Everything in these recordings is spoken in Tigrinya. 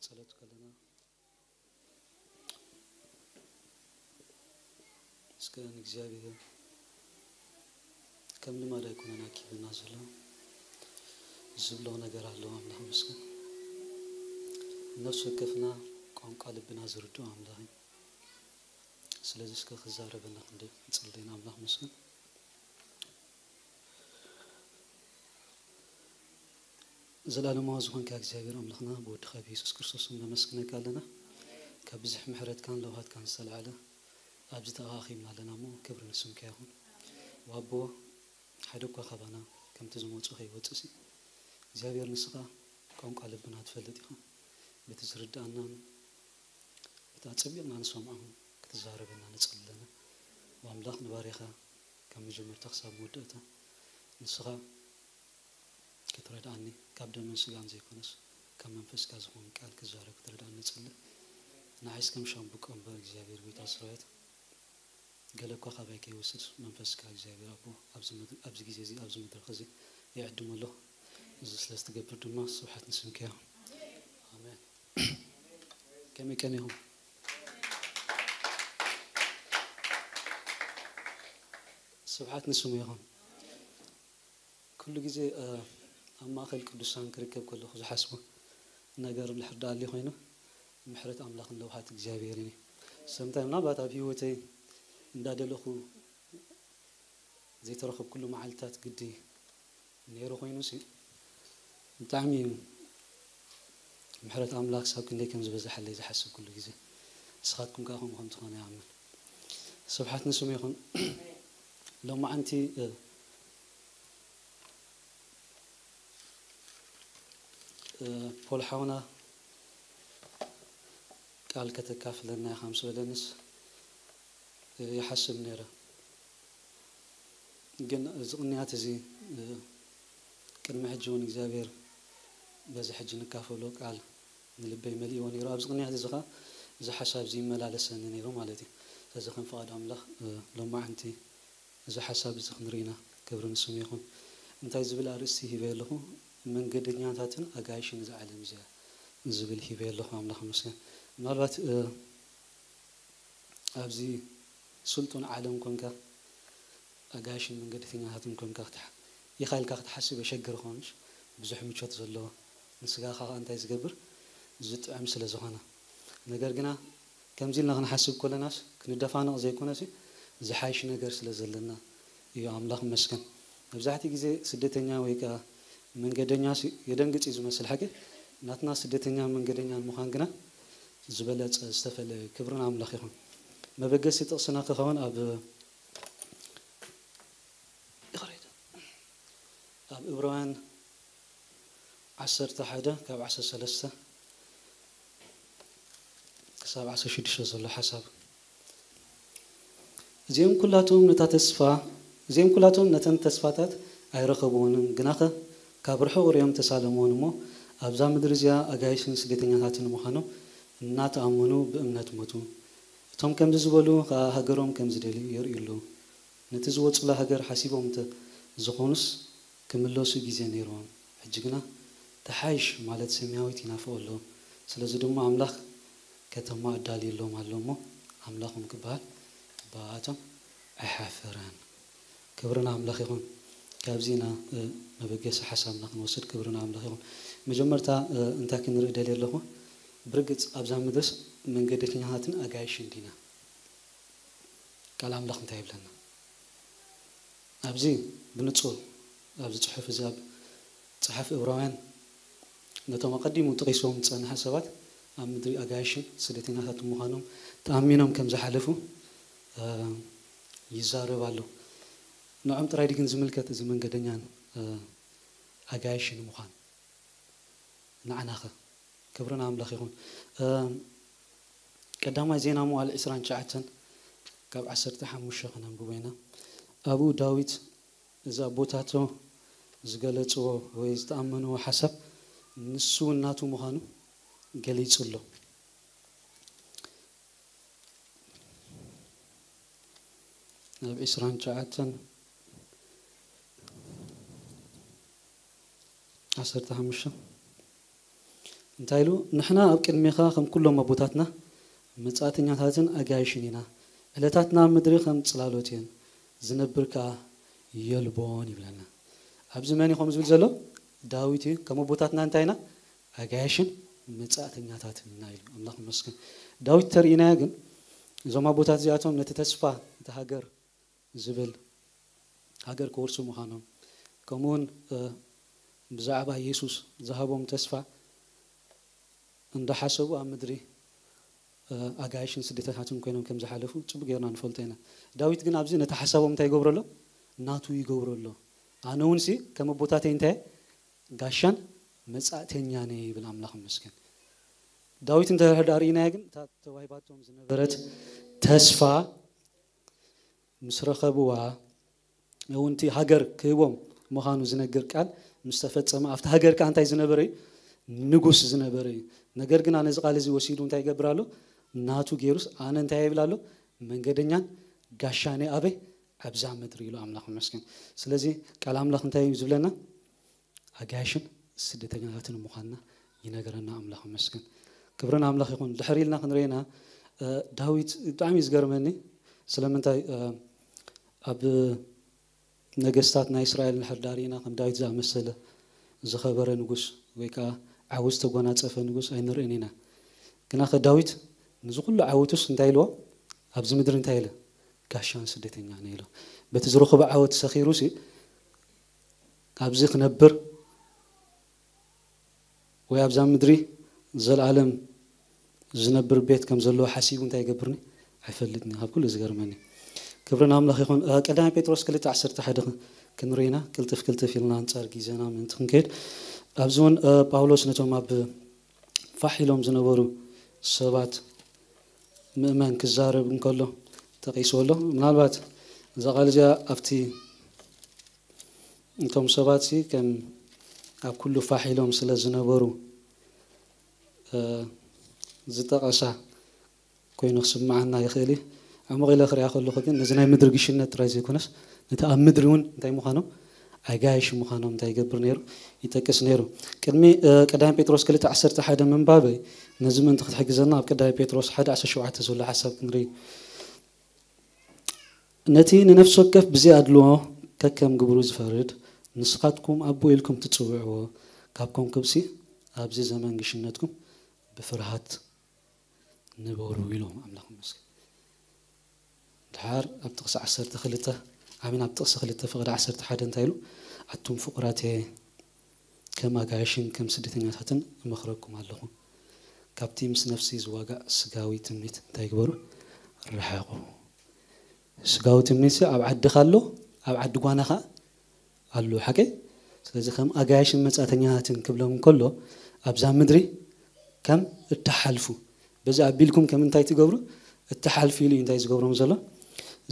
ጸሎት ከለና እስከ ንእግዚኣብሔር ከም ልማድ ኣይኮነን ኣኪብና ዘሎ፣ ዝብሎ ነገር ኣለዎ። ኣምላኽ ይመስገን። ነፍሲ ወከፍና ቋንቋ ልብና ዝርድኦ ኣምላኽ እዩ። ስለዚ እስከ ክዛረበና ክንዲ ንጽሊ ኢና። ኣምላኽ ይመስገን። ዘላለማዊ ዝኾንካ እግዚኣብሔር ኣምላኽና ብወድኻ ብየሱስ ክርስቶስ ነመስግነካ ኣለና። ካብ ብዝሕ ምሕረትካን ለውሃትካን ዝተላዕለ ኣብዚ ተኣኻኺብና ኣለና እሞ ክብሪ ንስምካ ይኹን። ዋቦ ሓደ እኳ ካባና ከምቲ ዝመፁ ከይወፅእ ሲ እግዚኣብሔር ንስኻ ቋንቋ ልብና ትፈልጥ ኢኻ። በቲ ዝርድኣናን በቲ ኣፀቢቕና ንሰምዖ ክትዛረበና ንፅሊ ኣለና። ኣምላኽ ንባርያኻ ካብ መጀመርታ ክሳብ መወዳእታ ንስኻ ክትረድኣኒ ካብ ደምን ስጋን ዘይኮነስ ካብ መንፈስካ ዝኾን ቃል ክዛረብ ክትረድኣኒ ንፅሊ። ንዓይስ ከም ሻምብቆ እምበር እግዚኣብሔር ጎይታ ሰራዊት ገለ እኳ ካባይ ከይወስድ መንፈስካ እግዚኣብሔር ኣቦ ኣብዚ ምድሪ- ኣብዚ ግዜ እዚ ኣብዚ መድረኽ እዚ ይዕድሞ ኣለኹ። እዚ ስለ ዝትገብር ድማ ስብሓት ንስምካ ይኹን። ኣሜን። ከመይ ቀኒኹም? ስብሓት ንስሙ ይኹን። ኩሉ ግዜ ኣብ ማእኸል ቅዱሳን ክርከብ ከለኹ ዝሓስቦ ነገር እንድሕር ደኣ ኣልዩ ኮይኑ ምሕረት ኣምላኽን ለውሃት እግዚኣብሔርን እዩ። ሰምታይ ምናልባት ኣብ ህይወተይ እንዳደለኹ ዘይተረኸብኩሉ መዓልትታት ግዲ ነይሩ ኮይኑ ሲ ብጣዕሚ እዩ ምሕረት ኣምላኽ ክሳብ ክንደይ ከም ዝበዝሓለይ ዝሓስብ ኩሉ ግዜ። ንስኻትኩም ከኣ ከምኡ ከም ትኾነ ይኣምን። ስብሓት ንስሙ ይኹን። ሎማዓንቲ ፖል ሓውና ቃል ከተካፍለና ኢኻ ምስ በለንስ ይሓስብ ነይረ። ግን እዚ ቅንያት እዚ ቅድሚ ሕጂ እውን እግዚኣብሔር በዚ ሕጂ ንካፈሎ ቃል ንልበይ መሊእዎ ነይሩ። ኣብዚ ቅንያት እዚ ኸዓ እዚ ሓሳብ እዚ ይመላለሰኒ ነይሩ ማለት እዩ። ስለዚ ከም ፍቓድ ኣምላኽ ሎማዓንቲ እዚ ሓሳብ እዚ ክንርኢ ኢና። ክብሪ ንስሙ ይኹን። እንታይ ዝብል ኣርእስቲ ሂበ ኣለኹ? መንገደኛታትን ኣጋይሽን እዛ ዓለም እዚኣ ዝብል ሂበ ኣለኹ። ኣምላኽ ይመስገን። ምናልባት ኣብዚ ስልጡን ዓለም ኮንካ ኣጋይሽን መንገድተኛታትን ኮንካ ክትሓ- ኢኻ ኢልካ ክትሓስብ የሸግር ኾንሽ ብዙሕ ምቾት ዘለዎ ንስጋኻ ኸዓ እንታይ ዝገብር ዝጥዕም ስለ ዝኾነ ነገር ግና ከምዚ ኢልና ክንሓስብ ከለናስ ክንደፋነቕ ዘይኮነሲ ዝሓይሽ ነገር ስለ ዘለና እዩ። ኣምላኽ ይመስገን። መብዛሕትኡ ግዜ ስደተኛ ወይ ከዓ መንገደኛ የደንግፅ እዩ ዝመስል ሓቂ ናትና ስደተኛ መንገደኛ ምዃን ግና ዝበለፀ ዝተፈለየ ክብርን ኣምላኽ ይኹን። መበገሲ ጥቕስና ክኸውን ኣብ ኣብ እብራውያን ዓሰርተ ሓደ ካብ ዓሰርተ ሰለስተ ክሳብ ዓሰርተ ሽዱሽተ ዘሎ ሓሳብ እዚኦም ኩላቶም ነታ ተስፋ እዚኦም ኩላቶም ነተን ተስፋታት ኣይረኸብዎንን ግናኸ ካብ ርሑቕ ሪኦም ተሳለምዎን እሞ ኣብዛ ምድሪ እዚኣ ኣጋይሽን ስደተኛታትን ምዃኖም እናተኣመኑ ብእምነት ሞቱ። እቶም ከምዚ ዝበሉ ኸዓ ሃገሮም ከም ዝደልዩ የርእዩ ኣለዉ። ነቲ ዝወጹላ ሃገር ሓሲቦም እንተ ዝኾኑስ ክምለሱ ግዜ ነይርዎም። ሕጂ ግና ተሓይሽ ማለት ሰማያዊት ይናፍቑ ኣለዉ። ስለዚ ድማ ኣምላኽ ከተማ ኣዳልዩሎም ኣሎ እሞ ኣምላኾም ክበሃል ብኣቶም ኣይሓፈረን። ክብሪ ንኣምላኽ ይኹን። ካብዚ ኢና መበገሲ ሓሳብና ክንወስድ ክብሪ ንኣምላኽ ይኹን። መጀመርታ እንታይ ክንርኢ ደልየ ኣለኹ? ብርግጽ ኣብዛ ምድርስ መንገደኛታትን ኣጋይሽን ዲና? ቃል ኣምላኽ እንታይ ይብለና? ኣብዚ ብንጹር ኣብዚ ጽሑፍ እዚ ኣብ ጸሓፊ እብራውያን ነቶም ኣቐዲሙ ጠቒስዎም ዝጸንሐ ሰባት ኣብ ምድሪ ኣጋይሽን ስደተኛታትን ምዃኖም ተኣሚኖም ከም ዝሓለፉ ይዛረብ ኣሎ። ንዖም ጥራይ ድዩ ግን ዝምልከት እዚ መንገደኛን ኣጋይሽን ምዃን? ንዓናኸ? ክብሪ ንኣምላኽ ይኹን። ቀዳማይ ዜና መዋዕል ዕስራን ትሽዓተን ካብ ዓሰርተ ሓሙሽተ ከነንብቦ ኢና። ኣብኡ ዳዊት እዚ ኣቦታቱ ዝገለጽዎ ወይ ዝተኣመንዎ ሓሳብ ንሱ እውን ናቱ ምዃኑ ገሊጹ ኣሎ። ኣብ ዕስራን ትሽዓተን ዓሰርተ ሓሙሽተ እንታይ ኢሉ? "ንሕና ኣብ ቅድሜኻ ከም ኩሎም ኣቦታትና መጻእተኛታትን ኣጋይሽን ኢና። ዕለታትና ኣብ ምድሪ ከም ጽላሎት እየን፣ ዝነብር ከኣ የልቦን" ይብለና። ኣብዚ መን እዩ ከምኡ ዝብል ዘሎ? ዳዊት እዩ። "ከም ኣቦታትና እንታይ ኢና? ኣጋይሽን መጻእተኛታትን ኢና" ኢሉ። ኣምላኽ ይመስገን። ዳዊት ተርእይናዮ ግን፣ እዞም ኣቦታት እዚኣቶም ነቲ ተስፋ፣ እቲ ሃገር ዝብል፣ ሃገር ክወርሱ ምዃኖም፣ ከምኡውን፣ እ፣ ብዛዕባ የሱስ ዝሃቦም ተስፋ እንዳሓሰቡ ኣብ ምድሪ፣ እ፣ ኣጋይሽን ስደተኛታትን ኮይኖም ከም ዝሓለፉ ጽቡቕ ጌርና ንፈልጦ ኢና። ዳዊት ግን ኣብዚ ነቲ ሓሳቦም እንታይ ይገብሮ ኣሎ? ናቱ ይገብሮ ኣሎ። "ኣነ እውን ሲ ከም ኣቦታተይ እንታይ? ጋሻን መጻእተኛን እየ" ይብል። ኣምላኽ ይመስገን። ዳዊት እንተ ደኣ ርኢናዮ ግን፣ እታ ተዋሂባቶም ዝነበረት ተስፋ ምስ ረኸብዋ፣ እውን እቲ ሃገር ክህቦም ምዃኑ ዝነግር ቃል ምስ ተፈጸመ፣ ኣብቲ ሃገር ከኣ እንታይ ዝነበረ እዩ? ንጉስ ዝነበረ እዩ። ነገር ግን ነዚ ቃል እዚ ወሲዱ እንታይ ይገብር ኣሎ? ናቱ ገይሩስ፣ ኣነ እንታይ ይብል ኣሎ? "መንገደኛን ጋሻን እየ ኣበይ? ኣብዛ ምድሪ" ኢሉ። ኣምላኽ ይመስገን። ስለዚ ቃል ኣምላኽ እንታይ እዩ ዝብለና? ኣጋይሽን ስደተኛታትን ምዃንና ይነግረና። ኣምላኽ ይመስገን። ክብሪ ንኣምላኽ ይኹን። ድሕር ኢልና ክንርእየና፣ እ፣ ዳዊት ብጣዕሚ እዩ ዝገርመኒ። ስለምንታይ፣ እ፣ ኣብ ነገስታት ናይ እስራኤል እንድሕር ዳርኢና፣ ከም ዳዊት ዝኣመሰለ ዝኸበረ ንጉስ ወይ ከዓ ዓወት ዝተጎናጸፈ ንጉስ ኣይንርእን ኢና። ግና ከ ዳዊት ንዚ ኩሉ ዓወቱስ እንታይ ኢልዎ? ኣብዚ ምድሪ እንታይ ኢለ? "ጋሻን ስደተኛን" ኢሎ። በቲ ዝረኸቦ ዓወት ሰኺሩ ሲ፣ ኣብዚ ክነብር ወይ ኣብዛ ምድሪ ዘልኣለም ዝነብር ቤት ከም ዘለዎ ሓሲቡ እንታይ ይገብርኒ? ኣይፈልጥኒ። ካብ ኩሉ ዝገርመኒ። ክብሪ ንኣምላኽ ይኹን። እ፣ ቀዳማይ ጴጥሮስ ክልተ ዓሰርተ ሓደ ክ-፣ ክንርኢና፣ ቅልጥፍ ቅልጥፍ ኢልና ኣንጻር ግዜና ምእንቲ ክንከይድ። ኣብዚ እውን፣ እ፣ ጳውሎስ ነቶም ኣብ ፋሕ ኢሎም ዝነበሩ ሰባት ምእመን ክዛረብ እንከሎ ጠቒስዎ ኣሎ። ምናልባት እዛ ቃል እዚኣ ኣብቲ፣ እቶም ሰባት ሲ ከም ኣብ ኩሉ ፋሕ ኢሎም ስለ ዝነበሩ፣ እ፣ ዝጠቐሳ ኮይኑ ክስምዓና ይኽእል እዩ። ዕሙቕ ኢለ ክሪኣ ከለኹ ግን ነዚ ናይ ምድሪ ግሽነት ጥራይ ዘይኮነስ ነቲ ኣብ ምድሪ እውን እንታይ ምዃኖም? ኣጋይሽ ምዃኖም እንታይ ይገብር ነይሩ? ይጠቅስ ነይሩ። ቅድሚ፣ እ፣ ቀዳማይ ጴጥሮስ ክልተ ዓሰርተ ሓደ ምንባበይ ነዚ ምእንቲ ክትሕግዘና ኣብ ቀዳማይ ጴጥሮስ ሓደ ዓሰርተ ሸውዓተ ዘሎ ሓሳብ ክንርኢ። "ነቲ ንነፍሲ ወከፍ ብዘይ ኣድልዎ ከከም ግብሩ ዝፈርድ ንስኻትኩም ኣቦ ኢልኩም ትጽውዕዎ ካብ ኮንኩምሲ ኣብዚ ዘመን ግሽነትኩም ብፍርሃት ንበሩ" ኢሎም። ኣምላኽ ይመስገን። ድሓር ኣብ ጥቕሲ ዓሰርተ ክልተ፣ ኣሚን፣ ኣብ ጥቕሲ ክልተ ፍቕዲ ዓሰርተ ሓደ እንታይ ኢሉ? "ኣቱም ፍቑራትየ፣ ከም ኣጋይሽን ከም ስደተኛታትን እመኽረኩም ኣለኹ። ካብቲ ምስ ነፍሲ ዝዋጋእ ስጋዊ ትምኒት እንታይ ግበሩ? ርሓቑ።" ስጋዊ ትምኒት ኣብ ዓድኻ ኣሎ፣ ኣብ ዓዲ ጓና ኸኣ ኣሎ። ሓቀይ? ስለዚ ከም ኣጋይሽን መጻእተኛታትን ክብሎም እንከሎ፣ ኣብዛ ምድሪ ከም እትሓልፉ፣ በዚ ኣቢልኩም ከም እንታይ ትገብሩ? እትሓልፉ ኢሉ እዩ እንታይ ዝገብሮም ዘሎ?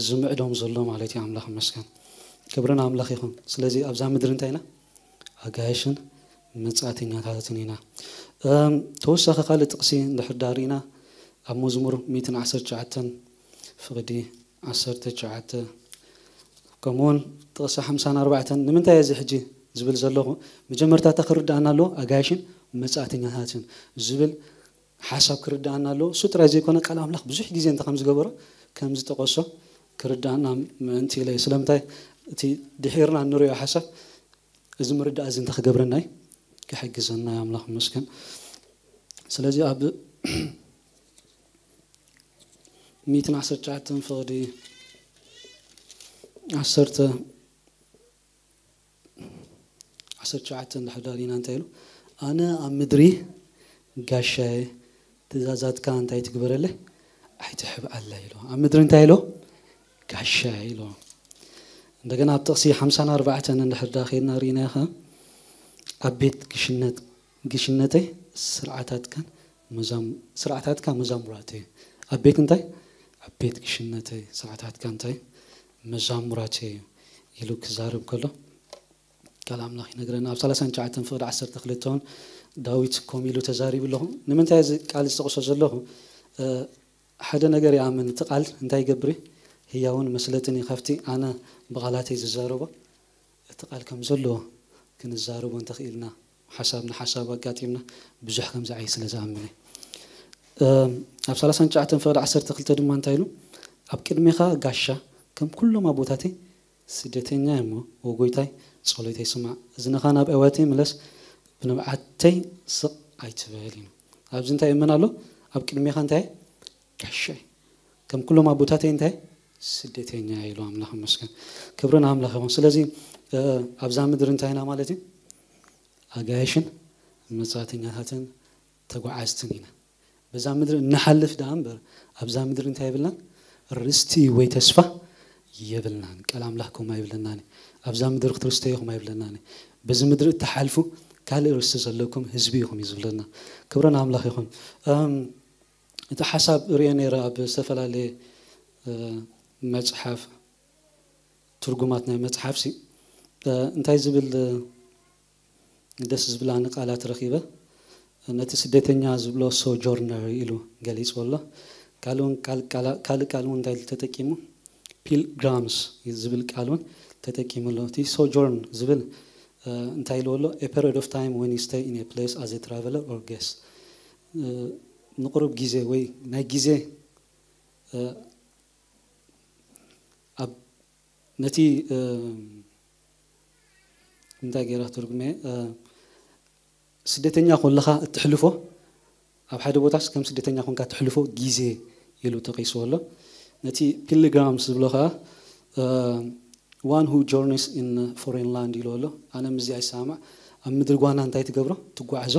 ዝምዕዶም ዘሎ ማለት እዩ። ኣምላኽ ይመስገን። ክብሪ ንኣምላኽ ይኹን። ስለዚ ኣብዛ ምድሪ እንታይ ኢና? ኣጋይሽን መጻእተኛታትን ኢና። እም፣ ተወሳኺ ካልእ ጥቕሲ እንድሕር ዳር ኢና፣ ኣብ መዝሙር ሚእትን ዓሰርተ ትሽዓተን ፍቕዲ ዓሰርተ ትሽዓተ፣ ከምኡውን ጥቕሲ ሓምሳን ኣርባዕተን፣ ንምንታይ እዚ ሕጂ ዝብል ዘለኹ? መጀመርታ እታ ክርድኣና ኣለዎ፣ ኣጋይሽን መጻእተኛታትን ዝብል ሓሳብ ክርድኣና ኣለዎ። እሱ ጥራይ ዘይኮነ፣ ቃል ኣምላኽ ብዙሕ ግዜ እንተ ከም ዝገበሮ፣ ከም ዝጠቐሶ ክርድኣና ምእንቲ ኢለ እየ። ስለምንታይ? እቲ ድሒርና እንሪኦ ሓሳብ እዚ ምርዳእ እዚ እንተ ክገብረና እዩ፣ ክሕግዘና እዩ። ኣምላኽ ይመስገን። ስለዚ ኣብ ሚእትን ዓሰርተ ትሽዓተን ፍቕዲ ዓሰርተ፣ ዓሰርተ ትሽዓተ እንድሕር ዳር ኢና እንታይ ኢሉ? "ኣነ ኣብ ምድሪ ጋሻየ፣ ትእዛዛትካ እንታይ ትግበረለይ? ኣይትሕብኣለይ" ኢሉ። ኣብ ምድሪ እንታይ ኢሉ? ጋሻየ ኢሉ። እንደገና ኣብ ጥቕሲ ሓምሳን ኣርባዕተን እንድሕር ዳ ኸይድና ርኢናዮ ኸ፣ "ኣብ ቤት ግሽነት፣ ግሽነተይ ስርዓታትካን መዛም-፣ ስርዓታትካ መዛሙራተይ እዩ።" ኣብ ቤት እንታይ? ኣብ ቤት ግሽነተይ ስርዓታትካ እንታይ? መዛሙራተይ እዩ ኢሉ ክዛረብ ከሎ፣ ቃል ኣምላኽ ይነግረና። ኣብ ሰላሳን ትሽዓተን ፍቕዲ ዓሰርተ ክልተ እውን ዳዊት ከምኡ ኢሉ ተዛሪቡ ኣለኹ። ንምንታይ እዚ ቃል ዝጠቕሶ ዘለኹ? እ፣ ሓደ ነገር ይኣምን፣ እቲ ቃል እንታይ ይገብር እዩ? ህያውን መስለጥን እዩ። ካብቲ ኣነ ብቓላተይ ዝዛረቦ፣ እቲ ቃል ከም ዘሎ ክንዛረቦ እንተኽኢልና፣ ሓሳብ ንሓሳብ ኣጋጢምና ብዙሕ ከምዚ ዓይነት ስለ ዝኣምን እየ። እም፣ ኣብ ሰላሳን ትሽዓተን ፍቕዲ ዓሰርተ ክልተ ድማ እንታይ ኢሉ? ኣብ ቅድሜኻ ጋሻ ከም ኩሎም ኣቦታተይ ስደተኛ እየ እሞ፣ ኦ ጎይታይ፣ ጸሎተይ ስማዕ፣ እዝንኻ ናብ ኣዕዋተይ ምለስ፣ ብንብዓተይ ስቕ ኣይትበል ኢሉ። ኣብዚ እንታይ እመን ኣሎ? ኣብ ቅድሜኻ እንታይ? ጋሻ እየ። ከም ኩሎም ኣቦታተይ እንታይ? ስደተኛ እየ ኢሉ። ኣምላኽ ይመስገን። ክብሪ ንኣምላኽ ይኹን። ስለዚ፣ እ፣ ኣብዛ ምድሪ እንታይ ኢና ማለት እዩ? ኣጋይሽን መጻእተኛታትን ተጓዓዝትን ኢና። በዛ ምድሪ እንሓልፍ ደኣ እምበር፣ ኣብዛ ምድሪ እንታይ የብልናን? ርስቲ ወይ ተስፋ የብልናን። ቃል ኣምላኽ ከምኡ ኣይብለናን እዩ። ኣብዛ ምድሪ ክትርስተዩ ኢኹም ኣይብለናን እዩ። በዚ ምድሪ እትሓልፉ ካልእ ርስቲ ዘለኩም ህዝቢ ኢኹም እዩ ዝብለና። ክብሪ ንኣምላኽ ይኹን። እም፣ እቲ ሓሳብ ርእየ ነይረ ኣብ ዝተፈላለየ፣ እ፣ መጽሓፍ፣ ትርጉማት ናይ መጽሓፍሲ፣ እ፣ እንታይ ዝብል፣ እ፣ ደስ ዝብላኒ ቃላት ረኺበ። ነቲ ስደተኛ ዝብሎ ሶጆርነር ኢሉ ገሊጽዎ ኣሎ። ካልእ እውን ቃል-፣ ቃላ-፣ ካልእ ቃል እውን እንታይ ኢሉ ተጠቂሙ? ፒልግራምስ ዝብል ቃል እውን ተጠቂሙ ኣሎ። እቲ ሶጆርን ዝብል፣ እ፣ እንታይ ኢልዎ ኣሎ? A period of time when you stay in a place as a traveler or guest። እ፣ ንቁሩብ ግዜ ወይ ናይ ግዜ፣ እ፣ ኣብ ነቲ፣ እ፣ እንታይ ገይረ ክትርጉም እየ? እ፣ ስደተኛ ኮለኻ እትሕልፎ፣ ኣብ ሓደ ቦታስ ከም ስደተኛ ኮንካ እትሕልፎ ግዜ ኢሉ ተቂስዎ ኣሎ። ነቲ ፒልግራምስ ዝብሎ ኸኣ፣ እ፣ one who journeys in foreign land ኢሉ ኣሎ። ኣነ ምስዚ ኣይሰማማዕ። ኣብ ምድሪ ጓና እንታይ ትገብሮ? ትጓዓዞ፣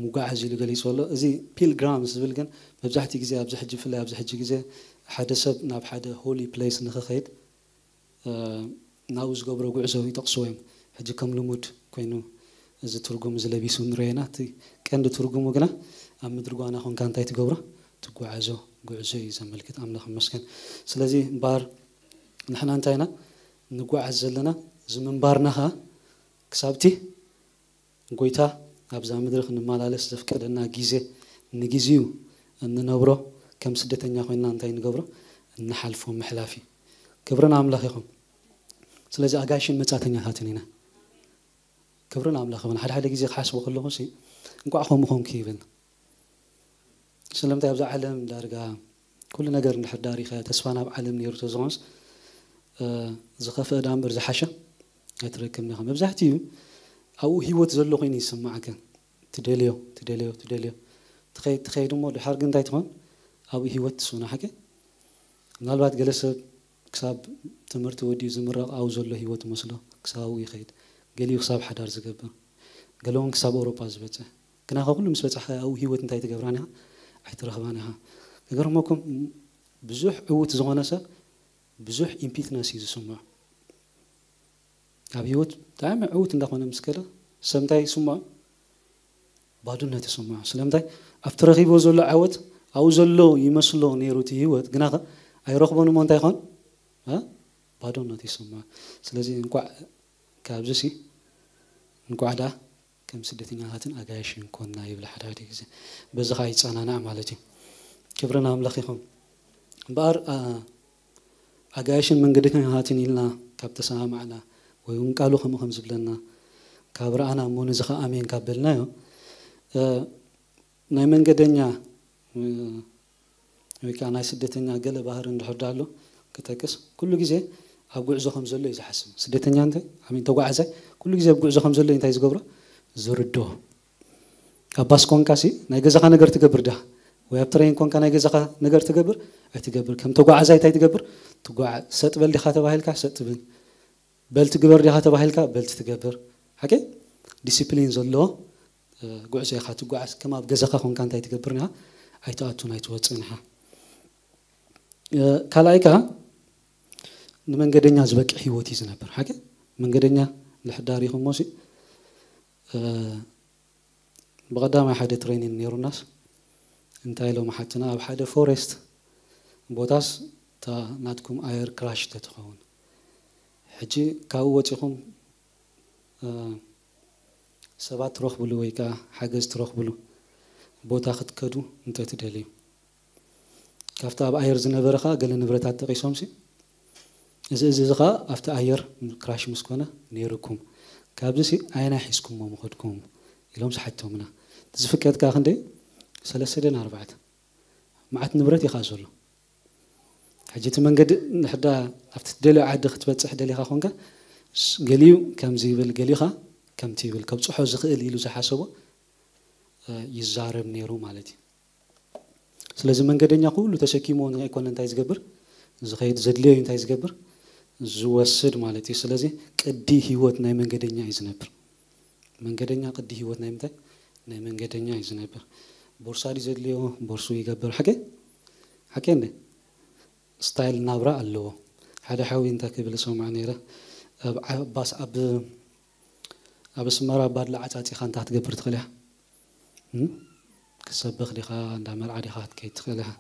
ምጓዓዝ ኢሉ ገሊጽዎ ኣሎ። እዚ ፒልግራምስ ዝብል ግን መብዛሕትኡ ግዜ ኣብዚ ሕጂ፣ ብፍላይ ኣብዚ ሕጂ ግዜ ሓደ ሰብ ናብ ሓደ ሆሊ ፕሌስ ንኽኸይድ፣ እ፣ ናብኡ ዝገብሮ ጉዕዞ ይጠቕስዎ እዮም። ሕጂ ከም ልሙድ ኮይኑ እዚ ትርጉም እዚ ለቢሱ ንሪኦ ኢና። እቲ ቀንዲ ትርጉሙ ግና ኣብ ምድሪ ጓና ኮንካ እንታይ ትገብሮ? ትጓዓዞ ጉዕዞ እዩ ዘመልክት። ኣምላኽ ይመስገን። ስለዚ እምበኣር ንሕና እንታይ ኢና ንጓዓዝ ዘለና? እዚ ምንባርና ኸኣ ክሳብቲ ጎይታ ኣብዛ ምድሪ ክንመላለስ ዘፍቀደና ግዜ፣ ንግዜኡ እንነብሮ፣ ከም ስደተኛ ኮይንና እንታይ ንገብሮ? እንሓልፎ ምሕላፍ እዩ። ክብሪ ንኣምላኽ ይኹን። ስለዚ ኣጋይሽን መጻእተኛታትን ኢና። ክብሪ ንኣምላኽ ይኹን። ሓደ ሓደ ግዜ ክሓስቦ ከለኹ ሲ፣ እንቋዕ ከምኡ ኮንኩ ይብል። ስለምንታይ ኣብዛ ዓለም ዳርጋ ኩሉ ነገር እንድሕር ዳሪኻ ተስፋ ናብ ዓለም ነይሩ ተዝኾንስ፣ እ፣ ዝኸፍአ ደኣ እምበር ዝሓሸ ኣይትረክብን ኢኻ። መብዛሕትኡ ኣብኡ ህይወት ዘሎ ኮይኑ ይስምዓካ። ትደልዮ፣ ትደልዮ፣ ትደልዮ። ትኸይድ፣ ትኸይድ እሞ ድሓር ግን እንታይ ትኾን? ኣብኡ ህይወት ትስእኖ ሓቂ። ምናልባት ገለ ሰብ ክሳብ ትምህርቲ ወዲኡ ዝምረቕ ኣብኡ ዘሎ ህይወት ይመስሎ፣ ክሳብ ኣብኡ ይኸይድ። ገሊኡ ክሳብ ሓዳር ዝገብር፣ ገለ እውን ክሳብ ኣውሮጳ ዝበጽሕ። ግናኸ ኩሉ ምስ በጻሕካ ኣብኡ ህይወት እንታይ ትገብራን ኢኻ? ኣይትረኽባን ኢኻ። ክገርመኩም፣ ብዙሕ ዕዉት ዝኾነ ሰብ ብዙሕ ኢምፒትነስ እዩ ዝስምዖ። ኣብ ህይወት ብጣዕሚ ዕዉት እንዳኾነ ምስ ከደ ሰብ እንታይ ይስምዖ? ባዶነት ይስምዖ። ስለምንታይ? ኣብቲ ረኺብዎ ዘሎ ዓወት ኣብኡ ዘሎ ይመስሎ ነይሩ እቲ ህይወት፣ ግናኸ ኣይረኽቦን እሞ እንታይ ይኾን? እ? ባዶነት ይስምዖ። ስለዚ እንቋዕ ካብዚ ሲ፣ እንቋዕ ደኣ ከም ስደተኛታትን ኣጋይሽን ኮንና ይብል ሓደ ሓደ ግዜ። በዚ ኸኣ ይጸናናዕ ማለት እዩ። ክብሪ ንኣምላኽ ይኹን። እምበኣር፣ ኣ-፣ ኣጋይሽን መንገደኛታትን ኢልና ካብ ተሰማማዕና፣ ወይ እውን ቃሉ ከምኡ ከም ዝብለና ካብ ረኣና፣ እሞ ነዚ ኸኣ ኣሜን ካብ በልናዮ፣ እ፣ ናይ መንገደኛ፣ እ፣ ወይ ከዓ ናይ ስደተኛ ገለ ባህሪ እንድሕር ዳሎ ክጠቅስ፣ ኩሉ ግዜ ኣብ ጉዕዞ ከም ዘሎ እዩ ዝሓስብ። ስደተኛ እንታይ? ኣሜን፣ ተጓዓዛይ ኩሉ ግዜ ኣብ ጉዕዞ ከም ዘሎ እንታይ ዝገብሮ? ዝርድኦ። ኣብ ባስ ኮንካ ሲ ናይ ገዛኻ ነገር ትገብር ዳ? ወይ ኣብ ትሬን ኮንካ ናይ ገዛኻ ነገር ትገብር? ኣይትገብር። ከም ተጓዓዛይ እንታይ ትገብር? ትጓዓ-፣ ሰጥ በል ዲኻ ተባሂልካ ሰጥ ትብል። በልቲ ግበር ዲኻ ተባሂልካ በልቲ ትገብር። ሓቂ? ዲሲፕሊን ዘለዎ፣ እ፣ ጉዕዞ ኢኻ ትጓዓዝ። ከም ኣብ ገዛኻ ኮንካ እንታይ ትገብር ኢኻ? ኣይትኣቱን ኣይትወጽእን ኢኻ። እ፣ ካልኣይ ከኣ ንመንገደኛ ዝበቅዕ ህይወት እዩ ዝነብር። ሓቂ? መንገደኛ እንድሕር ዳሪኹሞ ሲ፣ እ፣ ብቐዳማይ ሓደ ትሬኒንግ ነይሩናስ፣ እንታይ ኢሎም ሓትና፣ ኣብ ሓደ ፎሬስት ቦታስ እታ ናትኩም ኣየር ክራሽ ተትኸውን፣ ሕጂ ካብኡ ወጺኹም፣ እ፣ ሰባት ትረኽብሉ ወይ ከኣ ሓገዝ ትረኽብሉ ቦታ ክትከዱ እንተትደልዩ፣ ካብቲ ኣብ ኣየር ዝነበረ ኸኣ ገለ ንብረታት ጠቒሶምሲ፣ እዚ፣ እዚ፣ እዚ ኸኣ ኣብቲ ኣየር ክራሽ ምስ ኮነ ነይሩኩም። ካብዚሲ ኣየናይ ሒዝኩሞ ምኸድኩም? ኢሎም ዝሓቶምና። ዝፍቀድ ከኣ ክንደይ? ሰለስተ ደን ኣርባዕተ። መዓት ንብረት ኢኻ ዘሎ። ሕጂ እቲ መንገዲ ንሕዳ ኣብቲ ትደልዮ ዓዲ ክትበጽሕ ደሊኻ ኮንካ፣ ስ-፣ ገሊኡ ከምዚ ይብል፣ ገሊኻ ከምቲ ይብል፣ ከብጽሖ ዝኽእል ኢሉ ዝሓሰቦ፣ እ፣ ይዛረብ ነይሩ ማለት እዩ። ስለዚ መንገደኛ ኩሉ ተሸኪሙ ኣይኮነ እንታይ ዝገብር፣ ዝኸይድ፣ ዘድልዮ እዩ እንታይ ዝገብር፣ ዝወስድ ማለት እዩ። ስለዚ ቅዲ ህይወት ናይ መንገደኛ እዩ ዝነብር። መንገደኛ ቅዲ ህይወት ናይ ምንታይ? ናይ መንገደኛ እዩ ዝነብር። ቦርሳ ድዩ ዘድልዮ? ቦርሱ ይገብር። ሓቂ? ሓቂ እንዴ? ስታይል ናብራ ኣለዎ። ሓደ ሓዊ እንታይ ክብል ሰማዕ ነይረ። ኣብ ዓባስ፣ ኣብ፣ ኣብ ኣስመራ ባድላ ዓጻጺኻ እንታይ ክትገብር ትኽእል ኢኻ? እም? ክሰብኽ ዲኻ፣ እንዳ መርዓ ዲኻ ክትከይድ ትኽእል ኢኻ።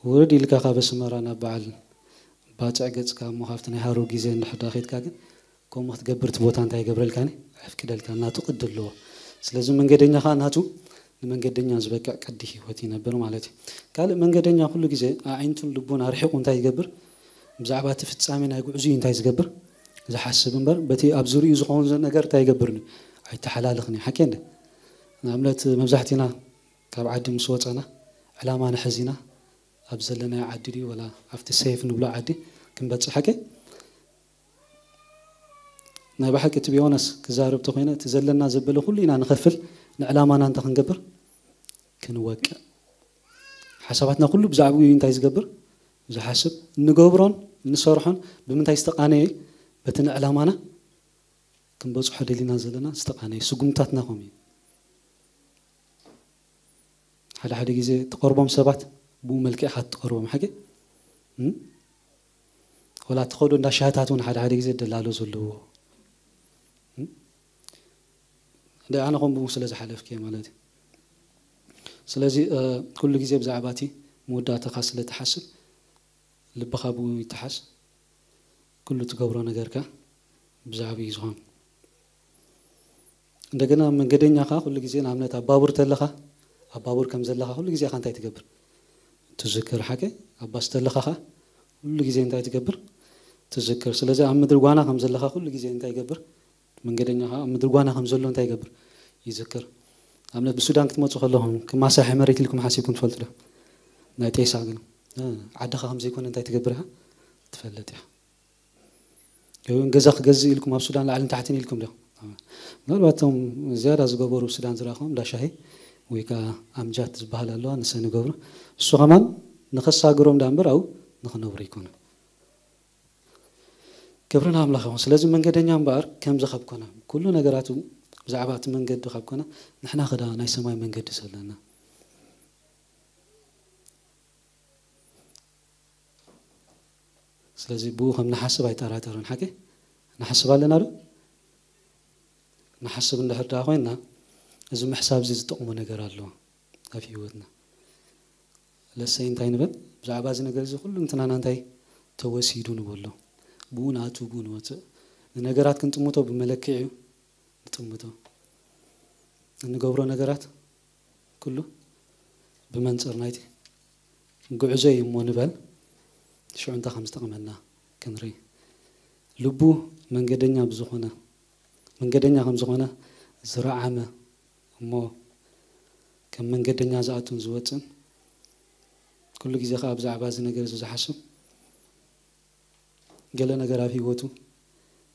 ውርድ ኢልካ ካብ ኣስመራ ናብ በዓል ባጽዕ ገጽካ እሞ ካብቲ ናይ ሃሩር ግዜ እንድሕር ዳ ኸይድካ ግን ከምኡ ክትገብር እቲ ቦታ እንታይ ይገብረልካኒ? ኣየፍቅደልካን። ናቱ ቅዲ ኣለዎ። ስለዚ መንገደኛ ኸኣ ናቱ ንመንገደኛ ዝበቅዕ ቅዲ ህይወት ይነብር ማለት እዩ። ካልእ መንገደኛ ኩሉ ግዜ ኣዒንቱን ልቡን ኣርሒቑ እንታይ ይገብር? ብዛዕባ እቲ ፍጻሜ ናይ ጉዕዙ እንታይ ዝገብር? ዝሓስብ እምበር በቲ ኣብ ዙሪኡ ዝኸውን ዘሎ ነገር እንታይ ይገብርን? ኣይተሓላልኽን እዩ። ሓቂ እንደ? ንኣብነት መብዛሕትና ካብ ዓዲ ምስ ወጸና ዕላማ ንሕዝ ኢና። ኣብ ዘለናዮ ዓዲ ድዩ ወላ ኣብቲ ሴፍ ንብሎ ዓዲ ክንበጽሕ ሓቂ? ናይ ብሓቂ እቲ ቢሆነስ ክዛረብ ተኾይነ እቲ ዘለና ዘበለ ኩሉ ኢና ንኸፍል ንዕላማና እንተ ክንገብር ክንወቅዕ። ሓሳባትና ኩሉ ብዛዕባኡ እዩ እንታይ ዝገብር? ዝሓስብ። እንገብሮን እንሰርሖን ብምንታይ ዝተቓነየ? በቲ ንዕላማና ክንበጽሖ ደሊና ዘለና ዝተቓነየ። ስጉምታትና ከምኡ እዩ። ሓደ ሓደ ግዜ ትቐርቦም ሰባት ብኡ መልክዕ ኢኻ ትቐርቦም። ሓቂ? እም? ወላ ትኸዶ እንዳ ሻህታት እውን ሓደ ሓደ ግዜ ደላሎ ዘለዎ። እም? እንደ ኣነ ከም ብኡ ስለ ዝሓለፍክ ማለት እዩ። ስለዚ፣ እ፣ ኩሉ ግዜ ብዛዕባ እቲ መወዳእታኻ ስለ ትሓስብ፣ ልብኻ ብኡ ይተሓዝ። ኩሉ ትገብሮ ነገርካ ብዛዕባኡ እዩ ዝኾን። እንደገና መንገደኛ ኸኣ ኩሉ ግዜ ንኣብነት ኣብ ባቡር ተለኻ፣ ኣብ ባቡር ከም ዘለኻ ኩሉ ግዜ ኢኻ እንታይ ትገብር? ትዝክር። ሓቂ? ኣብ ባስ ተለኻ ኸኣ ኩሉ ግዜ እንታይ ትገብር? ትዝክር። ስለዚ ኣብ ምድሪ ጓና ከም ዘለኻ ኩሉ ግዜ እንታይ ይገብር? መንገደኛ ኸኣ ኣብ ምድሪ ጓና ከም ዘሎ እንታይ ይገብር? ይዝክር። ንኣብነት ብሱዳን ክትመጹ ከለኹም ክማሳሒ መሬት ኢልኩም ሓሲብኩም ትፈልጡ ዶ? ናይ ጤሳ ግን፣ እ፣ ዓድኻ ከም ዘይኮነ እንታይ ትገብር ኢኻ? ትፈልጥ ኢኻ። ወይ እውን ገዛ ክገዝእ ኢልኩም ኣብ ሱዳን ላዕልን ታሕትን ኢልኩም ዶ? ምናልባት እቶም ዝያዳ ዝገበሩ ኣብ ሱዳን ዝረኸቦም እንዳ ሻሂ ወይ ከዓ ኣምጃት ዝበሃል ኣለዋ፣ ንሰን ይገብሩ። እሱ ከማን ንኸሳግሮም ዳ እምበር ኣብኡ ንኽነብሩ ኣይኮነን። ክብሪ ንኣምላኽ ይኹን። ስለዚ መንገደኛ እምበኣር ከምዚ ካብ ኮነ፣ ኩሉ ነገራቱ ብዛዕባ እቲ መንገዲ ካብ ኮነ፣ ንሕና ኸዳ ናይ ሰማይ መንገዲ ዘለና። ስለዚ ብኡ ከም ንሓስብ ኣይጠራጠርን። ሓቂ ንሓስብ ኣለና ዶ? ንሓስብ እንድሕር ደኣ ኮይንና፣ እዚ ምሕሳብ እዚ ዝጠቕሞ ነገር ኣለዎ ኣብ ህይወትና። ለሰይ እንታይ ንበል? ብዛዕባ እዚ ነገር እዚ ኩሉ እንትናና እንታይ ተወሲዱ ንበሎ። ብኡ ንኣቱ፣ ብኡ ንወፅእ። ንነገራት ክንጥምቶ ብመለክዒ እዩ ንጥምቶ። እንገብሮ ነገራት ኩሉ ብመንፅር ናይቲ ጉዕዞ እዩ እሞ ንበል። ሽዑ እንታይ ከም ዝጠቕመና ክንርኢ። ልቡ መንገደኛ ብዝኾነ፣ መንገደኛ ከም ዝኾነ ዝረዓመ እሞ ከም መንገደኛ ዝኣቱን ዝወፅን፣ ኩሉ ግዜ ከዓ ብዛዕባ እዚ ነገር እዚ ዝሓስብ፣ ገለ ነገር ኣብ ህይወቱ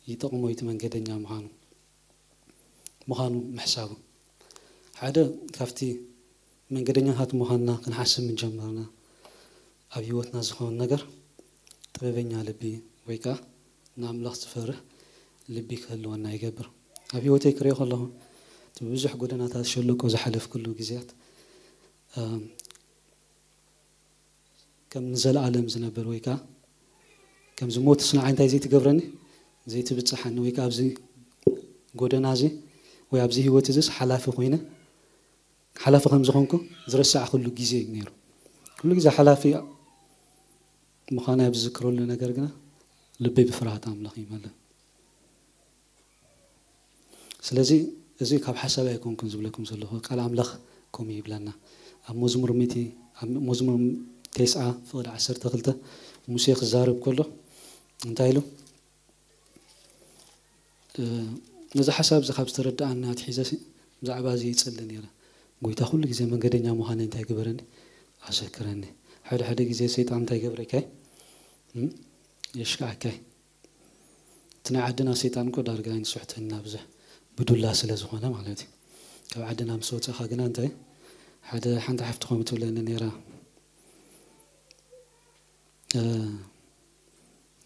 ይጠቕሞ እቲ መንገደኛ ምዃኑ፣ ምዃኑ ምሕሳቡ። ሓደ ካብቲ መንገደኛታት ምዃንና ክንሓስብ ምጀመርና፣ ኣብ ህይወትና ዝኸውን ነገር ጥበበኛ ልቢ ወይ ከዓ ንኣምላኽ ዝፈርህ ልቢ ክህልወና ይገብር። ኣብ ህይወተይ ክሪኦ ከለኹ፣ እቲ ብብዙሕ ጎደናታት ሸለቆ ዝሓለፍኩሉ ግዜያት፣ እም፣ ከም ንዘለኣለም ዝነብር ወይ ከዓ ከምዚ ሞትስ ንዓይ እንታይ ዘይትገብረኒ፣ ዘይትብፅሓኒ፣ ወይ ከዓ ኣብዚ ጎደና እዚ ወይ ኣብዚ ህይወት እዚስ ሓላፊ ኮይነ፣ ሓላፊ ከም ዝኾንኩ ዝረሳዕኩሉ ግዜ እዩ ነይሩ። ኩሉ ግዜ ሓላፊ ምዃነይ ኣብ ዝዝክረሉ ነገር ግና ልበይ ብፍርሃት ኣምላኽ ይመልእ። ስለዚ እዚ ካብ ሓሳብ ኣይኮንኩን ዝብለኩም ዘለኹ፣ ቃል ኣምላኽ ከምኡ ይብለና። ኣብ መዝሙር ሚእቲ፣ ኣብ መዝሙር ተስዓ ፍቕዲ ዓሰርተ ክልተ ሙሴ ክዛረብ ከሎ እንታይ ኢሉ? እ፣ ነዚ ሓሳብ እዚ ካብ ዝተረድኣኒ ኣትሒዘ ሲ፣ ብዛዕባ እዚ ይጽሊ ነይረ። ጎይታ ኩሉ ግዜ መንገደኛ ምዃነይ እንታይ ግበረኒ? ኣዘክረኒ። ሓደ ሓደ ግዜ ሰይጣን እንታይ ገብረካይ? እም? የሽክዓካይ። እቲ ናይ ዓድና ሰይጣን እኮ ዳርጋ ኣይንስሕተና ብዙሕ ብዱላ ስለ ዝኾነ ማለት እዩ። ካብ ዓድና ምስ ወጻኻ ግና እንታይ ሓደ ሓንቲ ሓፍቲ ከምኡ ትብለኒ ነይራ።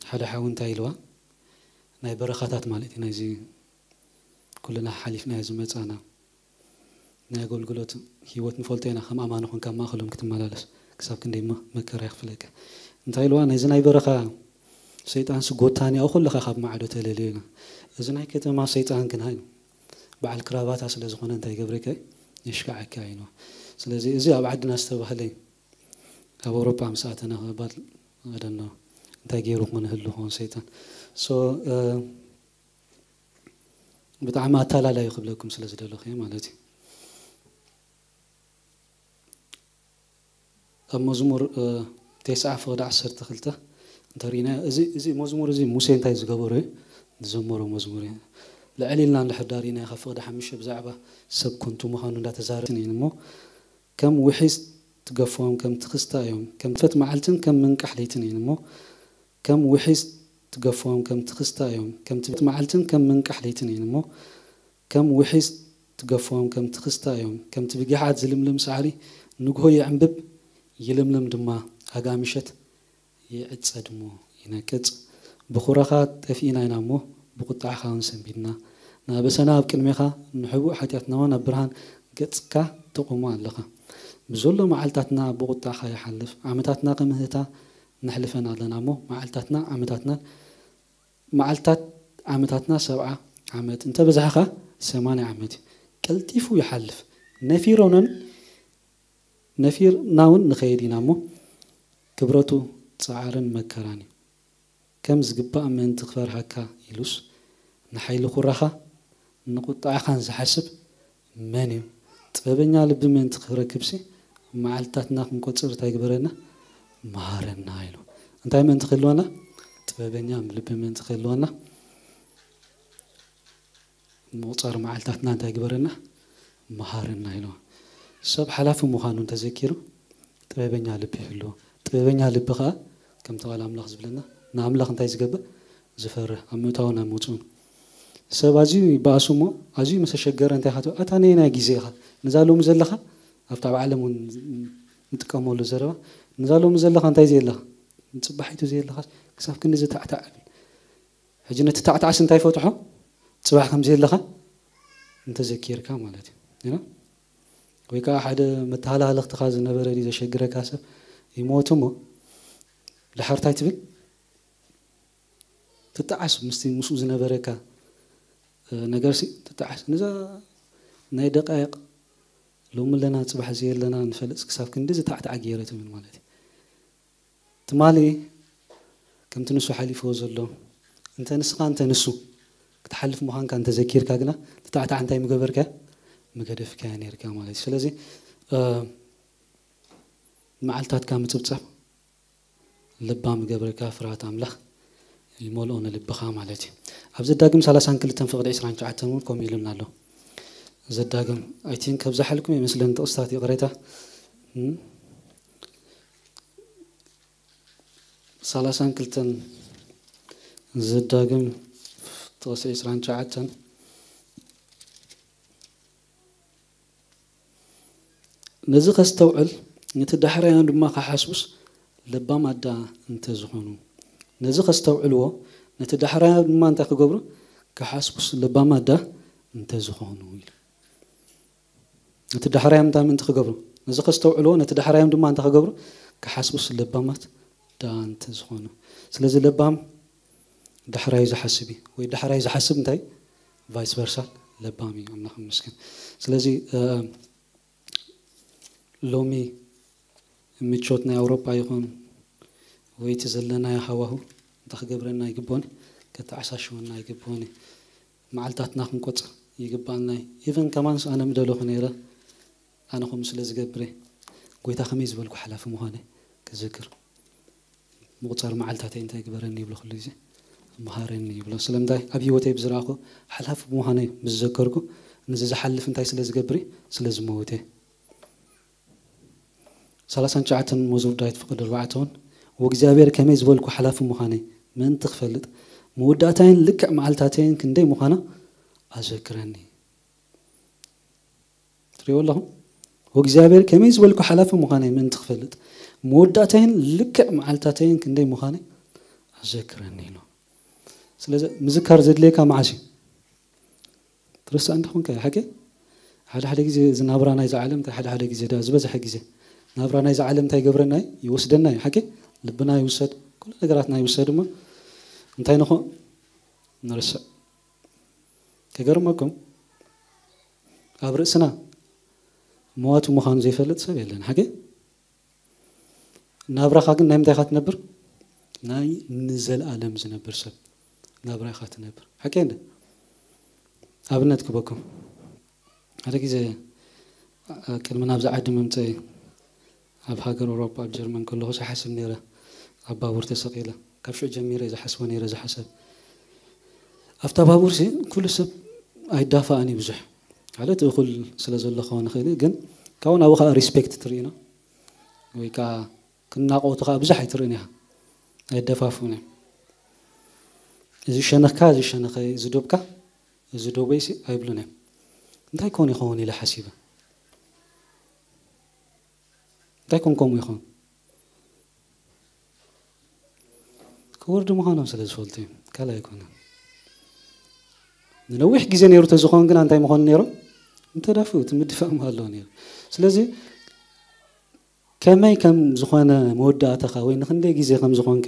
ሓደ ሓው እንታይ ኢልዋ ናይ በረኻታት ማለት እዩ ናይዚ ኩልና ሓሊፍናዮ ዝመጻና ናይ ኣገልግሎት ህይወት ንፈልጦ ኢና። ከም ኣማኒ ኮንካ ማእኸሎም ክትመላለስ ክሳብ ክንደይ መከራ ይኽፍለካ እንታይ ኢልዋ ነዚ ናይ በረኻ ሰይጣን ስጎታኒ ኣው ከለኻ ካብ ማዕዶ ተለልዮ ኢና። እዚ ናይ ከተማ ሰይጣን ግና እዩ በዓል ክራባታ ስለ ዝኾነ እንታይ ገብረካ የሽካዓካ ኢልዋ። ስለዚ እዚ ኣብ ዓድና ዝተባህለ እዩ። ኣብ ኣውሮጳ ምስ ኣተና ክባል ኣደኖ እንታይ ገይሩ ክኾነ ህሉ ክኾን ሰይጣን so ብጣዕሚ ኣታላላይ ክብለኩም ስለ ዝደለኹ ማለት እዩ። ኣብ መዝሙር ተስዓ ፍቕዲ ዓሰርተ ክልተ እንተሪእና እዚ እዚ መዝሙር እዚ ሙሴ እንታይ ዝገበሮ እዩ ዝዘመሮ መዝሙር እዩ። ልዕል ኢልና እንድሕር ዳሪእና ካብ ፍቕዲ ሓሙሽተ ብዛዕባ ሰብ ኮንቱ ምዃኑ እንዳተዛረብን እሞ ከም ውሒዝ ትገፍኦም ከም ትኽስታ እዮም ከም ትፈት መዓልትን ከም ምንቃሕ ለይትን እዮም እሞ ከም ውሒዝ ትገፍኦም ከም ትኽስታ እዮም ከም ትፈት መዓልትን ከም ምንቃሕ ለይትን እዮም እሞ ከም ውሒዝ ትገፍኦም ከም ትኽስታ እዮም ከምቲ ብጊሓት ዝልምልም ሳዕሪ ንግሆ ይዕንብብ ይልምልም ድማ ኣጋ ምሸት ይዕጸድ እሞ ይነቅጽ ብኹራኻ ጠፊእና ኢና እሞ ብቁጣዕኻ እውን ሰንቢድና ንኣበሰና ኣብ ቅድሜኻ ንሕቡእ ሓጢኣትና እውን ኣብ ብርሃን ገጽካ ተቑሞ ኣለኻ ብዘሎ መዓልታትና ብቁጣዕኻ ይሓልፍ ዓመታትና ከምህታ ነሕልፈን ኣለና እሞ መዓልታትና ዓመታትናን መዓልታት ዓመታትና ሰብዓ ዓመት እንተበዛሕኻ ሰማንያ ዓመት እዩ ቀልጢፉ ይሓልፍ ነፊሮነን ነፊርና እውን ንኸይድ ኢና እሞ ክብረቱ ፃዕርን መከራን እዩ ከም ዝግባእ ምእንቲ ክፈርሃካ ኢሉስ ንሓይሊ ኩራኻ ንቁጣዕኻን ዝሓስብ መን እዩ ጥበበኛ ልቢ ምእንቲ ክረክብሲ መዓልትታትና ክንቆፅር እንታይ ግበረና መሃረና ኢሉ እንታይ ምእንቲ ክህልወና ጥበበኛ ልቢ ምእንቲ ክህልወና ምቑፃር መዓልትታትና እንታይ ግበረና መሃረና ኢሉ ሰብ ሓላፊ ምዃኑ እንተዘኪሩ ጥበበኛ ልቢ ይህልዎ ጥበበኛ ልቢ ከዓ ከምቲ ቃል ኣምላኽ ዝብለና ንኣምላኽ እንታይ ዝገብር ዝፈርህ ኣብ ምእታውን ኣብ መውፅኡን ሰብ ኣዝዩ ይበኣሱ እሞ ኣዝዩ መሰሸገረ እንታይ ካትብል ኣታ ነየናይ ግዜ ኢኻ ነዛ ሎሚ ዘለኻ ኣብታ ኣብ ዓለም እውን ንጥቀመሉ ዘረባ ነዛ ሎሚ ዘለኻ እንታይ ዘየለኻ ንፅባሒቱ ዘየለኻ ክሳብ ክንዲ ዝታዕታዕ ሕጂ ነቲ ታዕታዕስ እንታይ ፈትሖ ፅባሕ ከም ዘየለኻ እንተዘኪርካ ማለት እዩ ወይ ከዓ ሓደ መተሃላለኽትኻ ዝነበረ ዘሸግረካ ሰብ ይሞት እሞ ድሓር እንታይ ትብል ትጣዓስ ምስቲ ምስኡ ዝነበረካ ነገርሲ ትጣዓስ ነዛ ናይ ደቃይቕ ሎሚ ኣለና ፅባሕ ዘየለና ንፈልጥ ክሳብ ክንዲ ዝታዕታዕ ገይረ ትብል ማለት እዩ ትማሊ ከምቲ ንሱ ሓሊፍዎ ዘሎ እንተ ንስኻ እንተ ንሱ ክትሓልፍ ምዃንካ እንተዘኪርካ ግና ትታዕታዕ እንታይ ምገበርካ ምገደፍካያ ነርካ ማለት እዩ ስለዚ መዓልታትካ ምፅብፃብ ለባም ይገብረካ ፍርሃት ኣምላኽ ይመልኦ ንልብኻ ማለት እዩ ኣብ ዘዳግም ሰላሳን ክልተን ፍቕዲ ዕስራን ትሽዓተን እውን ከምኡ ኢሉና ኣሎ ዘዳግም ኣይቲን ከብዛሓልኩም የመስለን ጥቕስታት ይቕሬታ ሰላሳን ክልተን ዘዳግም ጥቕሲ ዕስራን ትሽዓተን ነዚ ከስተውዕል ነቲ ዳሕራዮም ድማ ክሓስቡስ ለባማት ደኣ እንተዝኾኑ ነዚ ከስተውዕልዎ ነቲ ዳሕራዮም ድማ እንታይ ክገብሩ ክሓስቡስ ለባማት ደኣ እንተዝኾኑ ኢሉ ነቲ ዳሕራዮም እንታይ ምእንቲ ክገብሩ ነዚ ከስተውዕልዎ ነቲ ዳሕራዮም ድማ እንታይ ክገብሩ ክሓስቡስ ለባማት ደኣ እንተዝኾኑ ስለዚ ለባም ዳሕራዩ ዝሓስብ እዩ ወይ ዳሕራዩ ዝሓስብ እንታይ ቫይስ ቨርሳ ለባም እዩ ኣምላኽ ይመስገን ስለዚ ሎሚ ምቾት ናይ ኣውሮጳ ይኹን ወይ እቲ ዘለናዮ ሃዋሁ እንታይ ክገብረና ይግብኦን ከተዓሳሽወና ይግብኦን መዓልታትና ክንቆፅር ይግባኣና እዩ ኢቨን ከማንስ ኣነ ምደለኹ ነይረ ኣነ ከምኡ ስለ ዝገብር እየ ጎይታ ከመይ ዝበልኩ ሓላፊ ምዃነ ክዝክር ምቁፃር መዓልታተይ እንታይ ግበረኒ ይብሎ ኩሉ ግዜ መሃረኒ ይብሎ ስለምንታይ ኣብ ህይወተይ ብዝረኣኹ ሓላፊ ብምዃነይ ብዝዘከርኩ ንዚ ዝሓልፍ እንታይ ስለ ዝገብር እዩ? ስለ ዝመውት እየ። ሰላሳን ትሽዓተን መዝሙር ዳዊት ፍቕዲ ኣርባዕተ እውን፣ "ወእግዚኣብሔር ከመይ ዝበልኩ ሓላፊ ምዃነይ ምእንቲ ክፈልጥ፣ መወዳእታይን ልክዕ መዓልታተይን ክንደይ ምዃና ኣዘክረኒ።" ትሪእዎ ኣለኹም? "ወእግዚኣብሔር ከመይ ዝበልኩ ሓላፊ ምዃነይ ምእንቲ ክፈልጥ፣ መወዳእታይን ልክዕ መዓልታተይን ክንደይ ምዃነይ ኣዘክረኒ" ኢሉ። ስለዚ ምዝካር ዘድልየካ መዓስ እዩ? ትርስዕ እንተኾንካ እዩ፣ ሓቂ? ሓደ ሓደ ግዜ እዚ ናብራ ናይዛ ዓለም፣ እንታይ ሓደ ሓደ ግዜ ዳ ዝበዝሐ ግዜ ናብራ ናይዛ ዓለም እንታይ ይገብረና እዩ? ይወስደና እዩ፣ ሓቂ? ልብና ይውሰድ፣ ኩሉ ነገራትና ይውሰድ እሞ እንታይ ንኾ ንርስዕ። ከገርመኩም ኣብ ርእስና መዋቲ ምዃኑ ዘይፈልጥ ሰብ የለን፣ ሓቂ? ናብራኻ ግን ናይ ምንታይ ኢኻ ትነብር? ናይ ንዘለኣለም ዝነብር ሰብ ናብራ ኢኻ ትነብር። ሓቂ እንደ ኣብነት ክበኩም ሓደ ግዜ፣ እ፣ ቅድሚ ናብዚ ዓዲ ምምፀይ ኣብ ሃገር ኣውሮፓ ኣብ ጀርመን ከለኹ ዝሓስብ ነይረ። ኣብ ባቡር ተሰቂለ ካብ ሽዑ ጀሚረ ዝሓስቦ ነይረ ዝሓሰብ ኣብታ ባቡር ሲ ኩሉ ሰብ ኣይዳፋእን እዩ ብዙሕ ማለት እኹል ስለ ዘሎ ክኸውን ይኽእል እዩ። ግን ካብኡ ናብኡ ከዓ ሪስፔክት ትርኢና ወይ ከዓ ክናቆቱ ከዓ ብዙሕ ኣይትርእን ኢኻ። ኣይደፋፍኡን እዮም። እዚ ሸነኽካ፣ እዚ ሸነኸይ፣ እዚ ዶብካ፣ እዚ ዶበይሲ ኣይብሉን እዮም። እንታይ ኮን ይኸውን ኢለ ሓሲበ። እንታይ ኮን ከምኡ ይኸውን? ክወርዱ ምዃኖም ስለ ዝፈልጡ እዮም። ካልእ ኣይኮነን። ንነዊሕ ግዜ ነይሩ ተዝኸውን ግና እንታይ ምኾኑ ነይሮም? እንተዳፍኡ፣ እቲ ምድፋእ ምሃለዎ ነይሩ። ስለዚ ከመይ ከም ዝኾነ መወዳእታኻ ወይ ንኽንደይ ግዜ ከም ዝኾንካ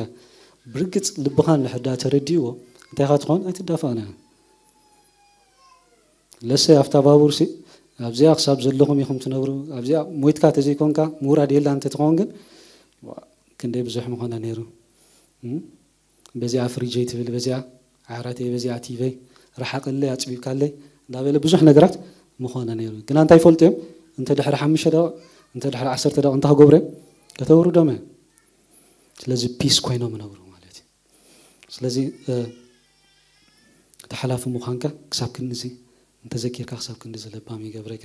ብርግጽ ልብኻ እንድሕር ደኣ ተረዲእዎ፣ እንታይ ኢኻ ትኾን? ኣይትዳፋእን ኢኻ። ለሰ ኣብታ ባቡር ሲ ኣብዚኣ ክሳብ ዘለኹም ኢኹም ትነብሩ። ኣብዚኣ ሞይትካ ተዘይኮንካ ምውራድ የላ እንተትኸውን ግን ዋ፣ ክንደይ ብዙሕ ምኾነ ነይሩ። እም? በዚኣ ፍሪጀይ ትብል፣ በዚኣ ዓራተይ፣ በዚኣ ቲቨይ፣ ረሓቐለይ፣ ኣጽቢብካለይ እንዳበለ ብዙሕ ነገራት ምኾነ ነይሩ። ግና እንታይ ይፈልጡ እዮም? እንተ ድሕሪ ሓሙሽተ ደቂቕ፣ እንተ ድሕሪ ዓሰርተ ደቂቕ እንታይ ክገብሩ እዮም? ከተውርዶም እዮም። ስለዚ ፒስ ኮይኖም ይነብሩ ማለት እዩ። ስለዚ፣ እ፣ እቲ ሓላፊ ምዃንካ ክሳብ ክንድዚ እንተዘኪርካ ክሳብ ክንድዚ ለባም ይገብረካ።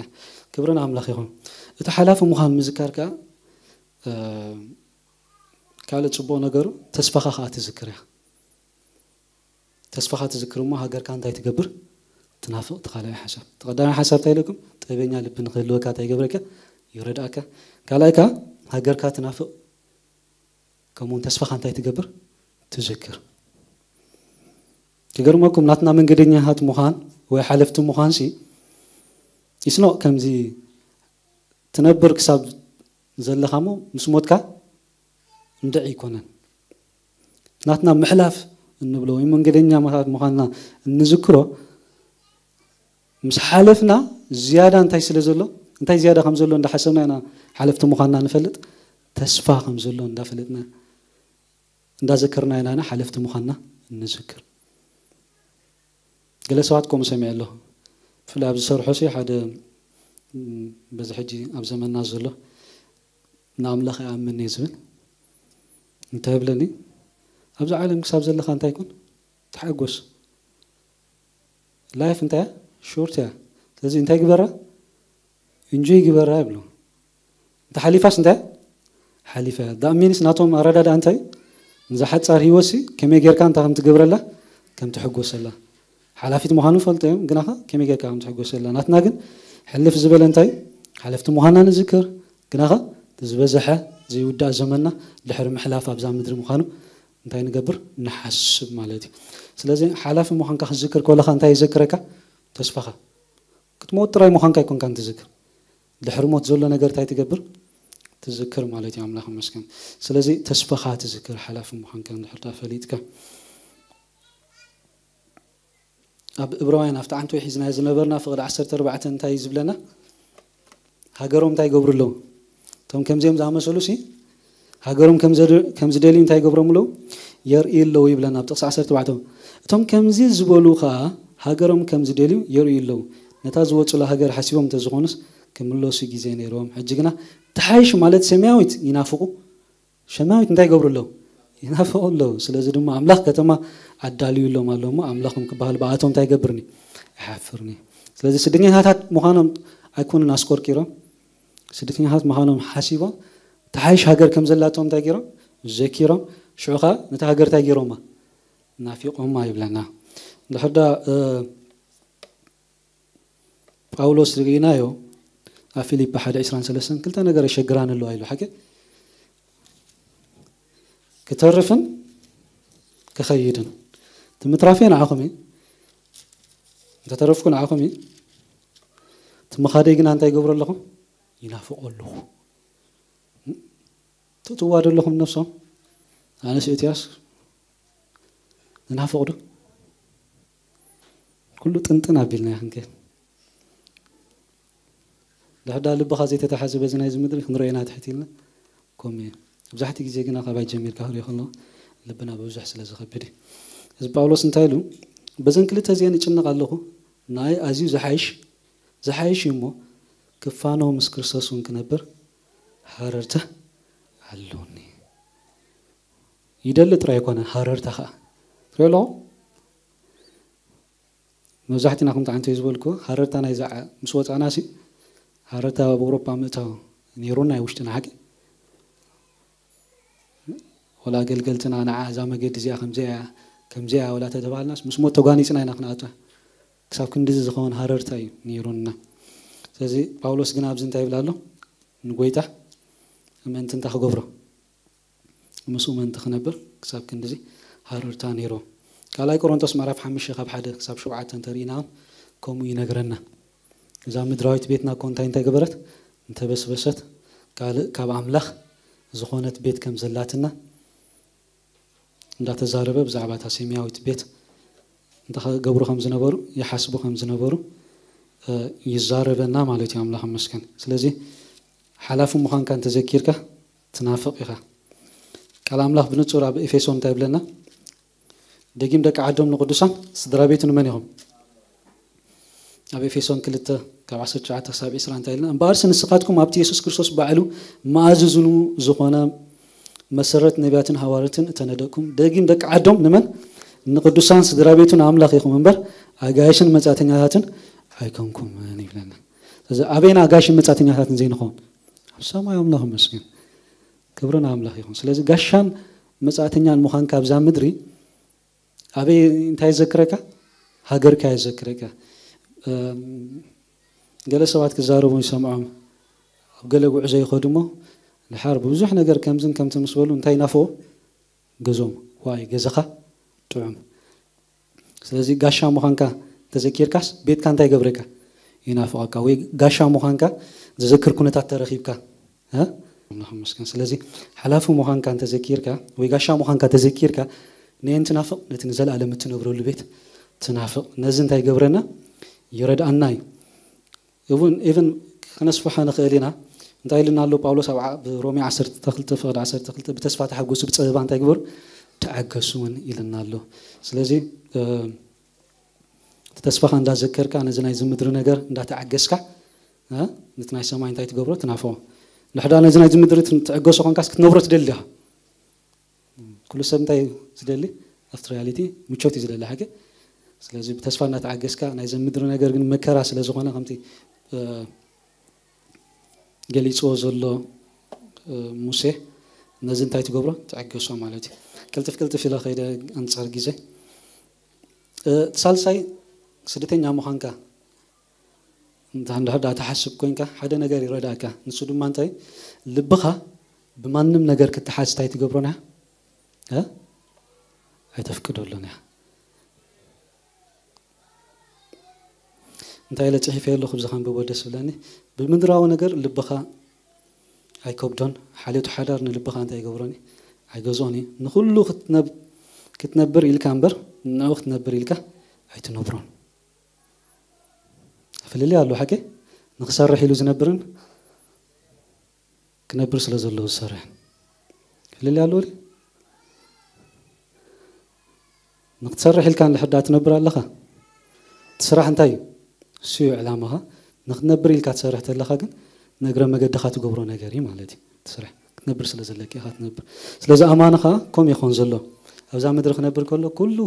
ክብሪ ንኣምላኽ ይኹን። እቲ ሓላፊ ምዃን ምዝካር ከኣ፣ እ፣ ካልእ ጽቡቕ ነገሩ ተስፋኻ ከኣ ትዝክር እያ። ተስፋኻ ትዝክር እሞ ሃገርካ እንታይ ትገብር? ትናፍቕ። እቲ ካልኣይ ሓሳብ። እቲ ቀዳማይ ሓሳብ እንታይ ኢለኩም? ጥበበኛ ልቢ ንክህልወካ እንታይ ይገብረካ? ይረድኣካ። ካልኣይ ከኣ ሃገርካ ትናፍቕ፣ ከምኡውን ተስፋኻ እንታይ ትገብር? ትዝክር። ክገርመኩም ናትና መንገደኛታት ምዃን ወይ ሓለፍቲ ምዃን ሲ it's not ከምዚ ትነብር ክሳብ ዘለኻ እሞ ምስ ሞትካ እንድዒ ኣይኮነን። ናትና ምሕላፍ እንብሎ ወይ መንገደኛታት ምዃንና እንዝክሮ ምስ ሓለፍና ዝያዳ እንታይ ስለ ዘሎ፣ እንታይ ዝያዳ ከም ዘሎ እንዳሓሰብና ኢና ሓለፍቲ ምዃንና ንፈልጥ። ተስፋ ከም ዘሎ እንዳፈለጥና እንዳዘከርና ኢና ሓለፍቲ ምዃንና እንዝክር። ገለ ሰባት ከምኡ ሰሚዐ ኣለኹ። ብፍላይ ኣብዚ ዝሰርሖ ሲ ሓደ፣ ም፣ በዚ ሕጂ ኣብ ዘመንና ዘሎ ንኣምላኽ ይኣምን እየ ዝብል እንታይ ይብለኒ? ኣብዚ ዓለም ክሳብ ዘለኻ እንታይ ይኩን? ተሓጎስ። ላይፍ እንታይ እያ? ሾርት እያ። ስለዚ እንታይ ግበራ? ኢንጆይ ግበራ ይብሉ። እንተ ሓሊፋስ እንታይ? ሓሊፋ እያ። ዳእ ሚንስ ናቶም ኣረዳድኣ እንታይ? ንዛ ሓጻር ህይወትሲ ከመይ ጌርካ እንታይ ከም ትገብረላ? ከም ትሕጎሰላ። ሓላፊት ምዃኑ ይፈልጡ እዮም፣ ግናኸ ከመይ ጌርካ ከም ትሕጎሰላ። ናትና ግን ሕልፍ ዝበለ እንታይ? ሓለፍቲ ምዃንና ንዝክር፣ ግናኸ እቲ ዝበዝሐ ዘይውዳእ ዘመንና ድሕሪ ምሕላፍ ኣብዛ ምድሪ ምዃኑ እንታይ ንገብር? ንሓስብ ማለት እዩ። ስለዚ ሓላፊ ምዃንካ ክትዝክር ከለኻ እንታይ ይዘክረካ? ተስፋኻ። ክትሞት ጥራይ ምዃንካ ኣይኮንካን ትዝክር። ድሕሪ ሞት ዘሎ ነገር እንታይ ትገብር? ትዝክር ማለት እዩ። ኣምላኽ ይመስገን። ስለዚ ተስፋኻ ትዝክር፣ ሓላፊ ምዃንካ እንድሕር ደኣ ፈሊጥካ። ኣብ እብራውያን ኣብቲ ዓንቶ ሒዝናዮ ዝነበርና ፍቕዲ ዓሰርተ ኣርባዕተ እንታይ እዩ ዝብለና? ሃገሮም እንታይ ይገብሩ ኣለዉ? እቶም ከምዚኦም ዝኣመሰሉ ሲ ሃገሮም ከም ዘድ-፣ ከም ዝደልዩ እንታይ ይገብሮም ኣለዉ? የርእዩ ኣለዉ ይብለና ኣብ ጥቕሲ ዓሰርተ ኣርባዕተ። እቶም ከምዚ ዝበሉ ኸኣ ሃገሮም ከም ዝደልዩ የርእዩ ኣለዉ። ነታ ዝወጹላ ሃገር ሓሲቦም እንተዝኾኑስ ክምለሱ ግዜ ነይርዎም። ሕጂ ግና ትሓይሽ ማለት ሰማያዊት ይናፍቑ። ሰማያዊት እንታይ ይገብሩ ኣለዉ? ይናፍቑ ኣለዉ። ስለዚ ድማ ኣምላኽ ከተማ ኣዳልዩሎም ኣሎ እሞ ኣምላኽም ክበሃል ብኣቶም እንታይ ይገብርኒ? ይሓፍርኒ። ስለዚ ስደተኛታት ምዃኖም ኣይኮኑን ኣስቆርቂሮም፣ ስደተኛታት ምዃኖም ሓሲቦም፣ ተሓይሽ ሃገር ከም ዘላቶም እንታይ ገይሮም? ዘኪሮም። ሽዑ ኸዓ ነታ ሃገር እንታይ ገይሮማ? ናፊቖማ ይብለና። እንድሕር ዳ ጳውሎስ ርኢናዮ ኣብ ፊልፒ ሓደ ዕስራን ሰለስተን ክልተ ነገር የሸግራን ኣለዋ ኢሉ ሓቂ ክተርፍን ክኸይድን። እቲ ምትራፈይ ንዓኹም እዩ። እንተተረፍኩ ንዓኹም እዩ። እቲ ምኻደይ ግና እንታይ ይገብሮ ኣለኹ? ይናፍቆ ኣለኹ። ትእትዋ ዶ ኣለኹም ነብሶም? ኣነስ እትያስ ንናፍቕ ዶ? ኩሉ ጥንጥን ኣቢልና ክንከ ድሕዳ ልብኻ ዘይተተሓዘ በዚ ናይዚ ምድሪ ክንርእየና ትሕት ኢልና ከምኡ እዩ። ኣብዛሕቲ ግዜ ግና ካባይ ጀሚርካ ክሪኦ ከሎ ልብና ብብዙሕ ስለ ዝኸብድ እዩ። እዚ ጳውሎስ እንታይ ኢሉ? በዘን ክልተ እዚአን ይጭነቕ ኣለኹ፣ ንኣይ ኣዝዩ ዝሓይሽ ዝሓይሽ እዩ እሞ ክፋኖ ምስ ክርስቶስ እውን ክነብር ሃረርታ ኣለኒ። ይደሊ ጥራይ ኣይኮነ ሃረርታ ከዓ ትሪኦ ኣለኹ። መብዛሕትና ከምቲ ዓንተ ዝበልኩ ሃረርታ ናይ ዛዓ ምስ ወፃእና ሲ ሃረርታ ኣብ ኣውሮፓ ምእታው ነይሩና ናይ ውሽጥና ሓቂ ወላ ኣገልገልትና ንዓ እዛ መገዲ እዚኣ ከምዚኣ ከምዚኣ ወላ ተተባሃልናስ ምስ ሞት ተጓኒፅና ኢና ክንኣትዋ ክሳብ ክንዲዚ ዝኸውን ሃረርታ እዩ ነይሩና። ስለዚ ጳውሎስ ግን ኣብዚ እንታይ ይብል ኣሎ? ንጎይታ ምእንቲ እንታይ ክገብሮ? ምስኡ ምእንቲ ክነብር ክሳብ ክንዲዚ ሃረርታ ነይሩ። ካልኣይ ቆሮንቶስ ምዕራፍ ሓሙሽተ ካብ ሓደ ክሳብ ሸውዓተ እንተርኢና ከምኡ ይነግረና። እዛ ምድራዊት ቤትና እኮ እንታይ እንታይ ገበረት? እንተበስበሰት ካልእ ካብ ኣምላኽ ዝኾነት ቤት ከም ዘላትና እንዳተዛረበ ብዛዕባ እታ ሰማያዊት ቤት እንታይ ገብሩ ከም ዝነበሩ ይሓስቡ ከም ዝነበሩ ይዛረበና ማለት እዩ። ኣምላኽ ይመስገን። ስለዚ ሓላፊ ምዃንካ እንተዘኪርካ ትናፍቕ ኢኻ። ቃል ኣምላኽ ብንጹር ኣብ ኤፌሶን እንታይ ይብለና? ደጊም ደቂ ዓዶም ንቅዱሳን ስድራ ቤቱ ንመን ኢኹም? ኣብ ኤፌሶን ክልተ ካብ ዓሰርተ ትሽዓተ ክሳብ ዕስራ እንታይ ኢልና? እምበኣርሲ ንስኻትኩም ኣብቲ የሱስ ክርስቶስ ባዕሉ መኣዝዝኑ ዝኾነ መሰረት ነቢያትን ሃዋርትን እተነደቅኩም ደጊም ደቂ ዓዶም ንመን? ንቅዱሳን ስድራ ቤቱን ኣምላኽ ኢኹም እምበር ኣጋይሽን መጻተኛታትን ኣይኮንኩምን ይብለና። ስለዚ ኣበይና ኣጋይሽን መጻተኛታትን ዘይንኸውን? ኣብ ሰማይ ኣምላኽ ይመስገን። ክብሪ ንኣምላኽ ይኹን። ስለዚ ጋሻን መጻእተኛን ምዃን ካብዛ ምድሪ ኣበይ እንታይ የዘክረካ? ሃገርካ የዘክረካ። ገለ ሰባት ክዛረቡ ይሰምዖም ኣብ ገለ ጉዕዞ ይኸዱ እሞ ድሓር ብብዙሕ ነገር ከምዝን ከምቲ ምስ በሉ እንታይ ይናፍቑ? ገዞም ዋይ ገዛኻ ጥዑም። ስለዚ ጋሻ ምዃንካ ተዘኪርካስ ቤትካ እንታይ ይገብረካ? ይናፍቐካ። ወይ ጋሻ ምዃንካ ዘዘክር ኩነታት ተረኺብካ ኣምላኽ ይመስገን። ስለዚ ሓላፊ ምዃንካ እንተዘኪርካ ወይ ጋሻ ምዃንካ ተዘኪርካ ነየን ትናፍቕ? ነቲ ንዘለኣለም እትነብረሉ ቤት ትናፍቕ። ነዚ እንታይ ይገብረና? ይረድኣና እዩ። እውን ኢቨን ክነስፍሖ ንኽእል ኢና። እንታይ ኢልና ኣሎ ጳውሎስ ኣብ ዓ- ብሮሜ ዓሰርተ ክልተ ፍቕዲ ዓሰርተ ክልተ ብተስፋ ተሓጎሱ ብፀበባ እንታይ ግበሩ? ተዓገሱ እውን ኢልና ኣሎ። ስለዚ እቲ ተስፋኻ እንዳዘከርካ ነዚ ናይ ዝምድሪ ነገር እንዳተዓገስካ ነቲ ናይ ሰማይ እንታይ ትገብሮ? ትናፍቆ። ንሕዳ ነዚ ናይ ዝምድሪ ትዕገሶ ኮንካስ ክትነብሮ ትደሊ ዲኻ? ኩሉ ሰብ እንታይ ዝደሊ? ኣብቲ ሪያሊቲ ምቾት እዩ ዝደሊ ሓቂ። ስለዚ ብተስፋ እናተዓገስካ ናይ ዘምድሪ ነገር ግን መከራ ስለ ዝኾነ ከምቲ ገሊፅዎ ዘሎ ሙሴ ነዚ እንታይ ትገብሮ? ትዕገሶ ማለት እዩ። ቅልጥፍ ቅልጥፍ ኢለ ከይደ ኣንፃር ግዜ ሳልሳይ ስደተኛ ምዃንካ እንድሕር ዳ ትሓስብ ኮንካ ሓደ ነገር ይረዳእካ። ንሱ ድማ እንታይ? ልብኻ ብማንም ነገር ክትሓዝ እንታይ ትገብሮን እያ? ኣይተፍቅደሉን እያ። እንታይ ኢለ ፅሒፈ ኣለኹ ብዚ ከንብቦ ደስ ብለኒ። ብምድራዊ ነገር ልብኻ ኣይከብዶን። ሓልዮት ሓዳር ንልብኻ እንታይ ይገብሮን እዩ? ኣይገዝኦን እዩ። ንኹሉ ክትነብ- ክትነብር ኢልካ እምበር ንዕኡ ክትነብር ኢልካ ኣይትነብሮን። ፍልልይ ኣሎ ሓቂ ንክሰርሕ ኢሉ ዝነብርን ክነብር ስለ ዘለዎ ዝሰርሕን ፍልልይ ኣሎ። ንክትሰርሕ ኢልካ እንድሕር ዳ ትነብር ኣለኻ እቲ ስራሕ እንታይ እዩ? እሱ እዩ ዕላማኻ። ንክትነብር ኢልካ ትሰርሕ ተለኻ ግን ንእግረ መገድኻ ትገብሮ ነገር እዩ ማለት እዩ። እቲ ስራሕ ክትነብር ስለ ዘለካ ኢኻ ትነብር። ስለዚ ኣማንኻ ከምኡ ይኾን ዘሎ ኣብዛ ምድሪ ክነብር ከሎ ኩሉ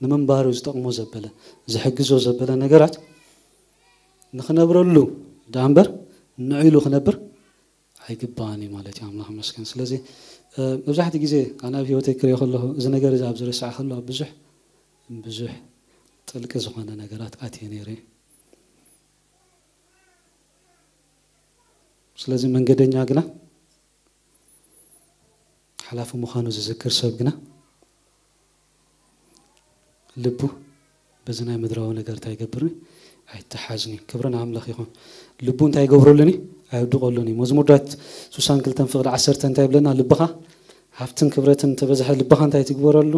ንምንባሩ ዝጠቕሞ ዘበለ ዝሕግዞ ዘበለ ነገራት ንኽነብረሉ ደኣ እምበር ንዕሉ ክነብር ኣይግባእን እዩ ማለት እዩ። ኣምላኽ ይመስገን። ስለዚ መብዛሕትኡ ግዜ ኣነ ኣብ ህይወተይ ክሪኦ ከለኹ እዚ ነገር እዚ ኣብ ዝርስዓ ከሎ ኣብ ብዙሕ ብዙሕ ጥልቂ ዝኾነ ነገራት ኣትየ ነይረ። ስለዚ መንገደኛ ግና ሓላፊ ምዃኑ ዝዝክር ሰብ ግና ልቡ በዚ ናይ ምድራዊ ነገር እንታይ ይገብርኒ ኣይተሓዝኒ። ክብሪ ንኣምላኽ ይኹን። ልቡ እንታይ ይገብረሉኒ? ኣየውድቐሉኒ። መዝሙር ዳዊት ስሳን ክልተን ፍቕዲ ዓሰርተ እንታይ ይብለና? ልብኻ ሃብትን ክብረትን እንተበዝሐ ልብኻ እንታይ ትግበረሉ?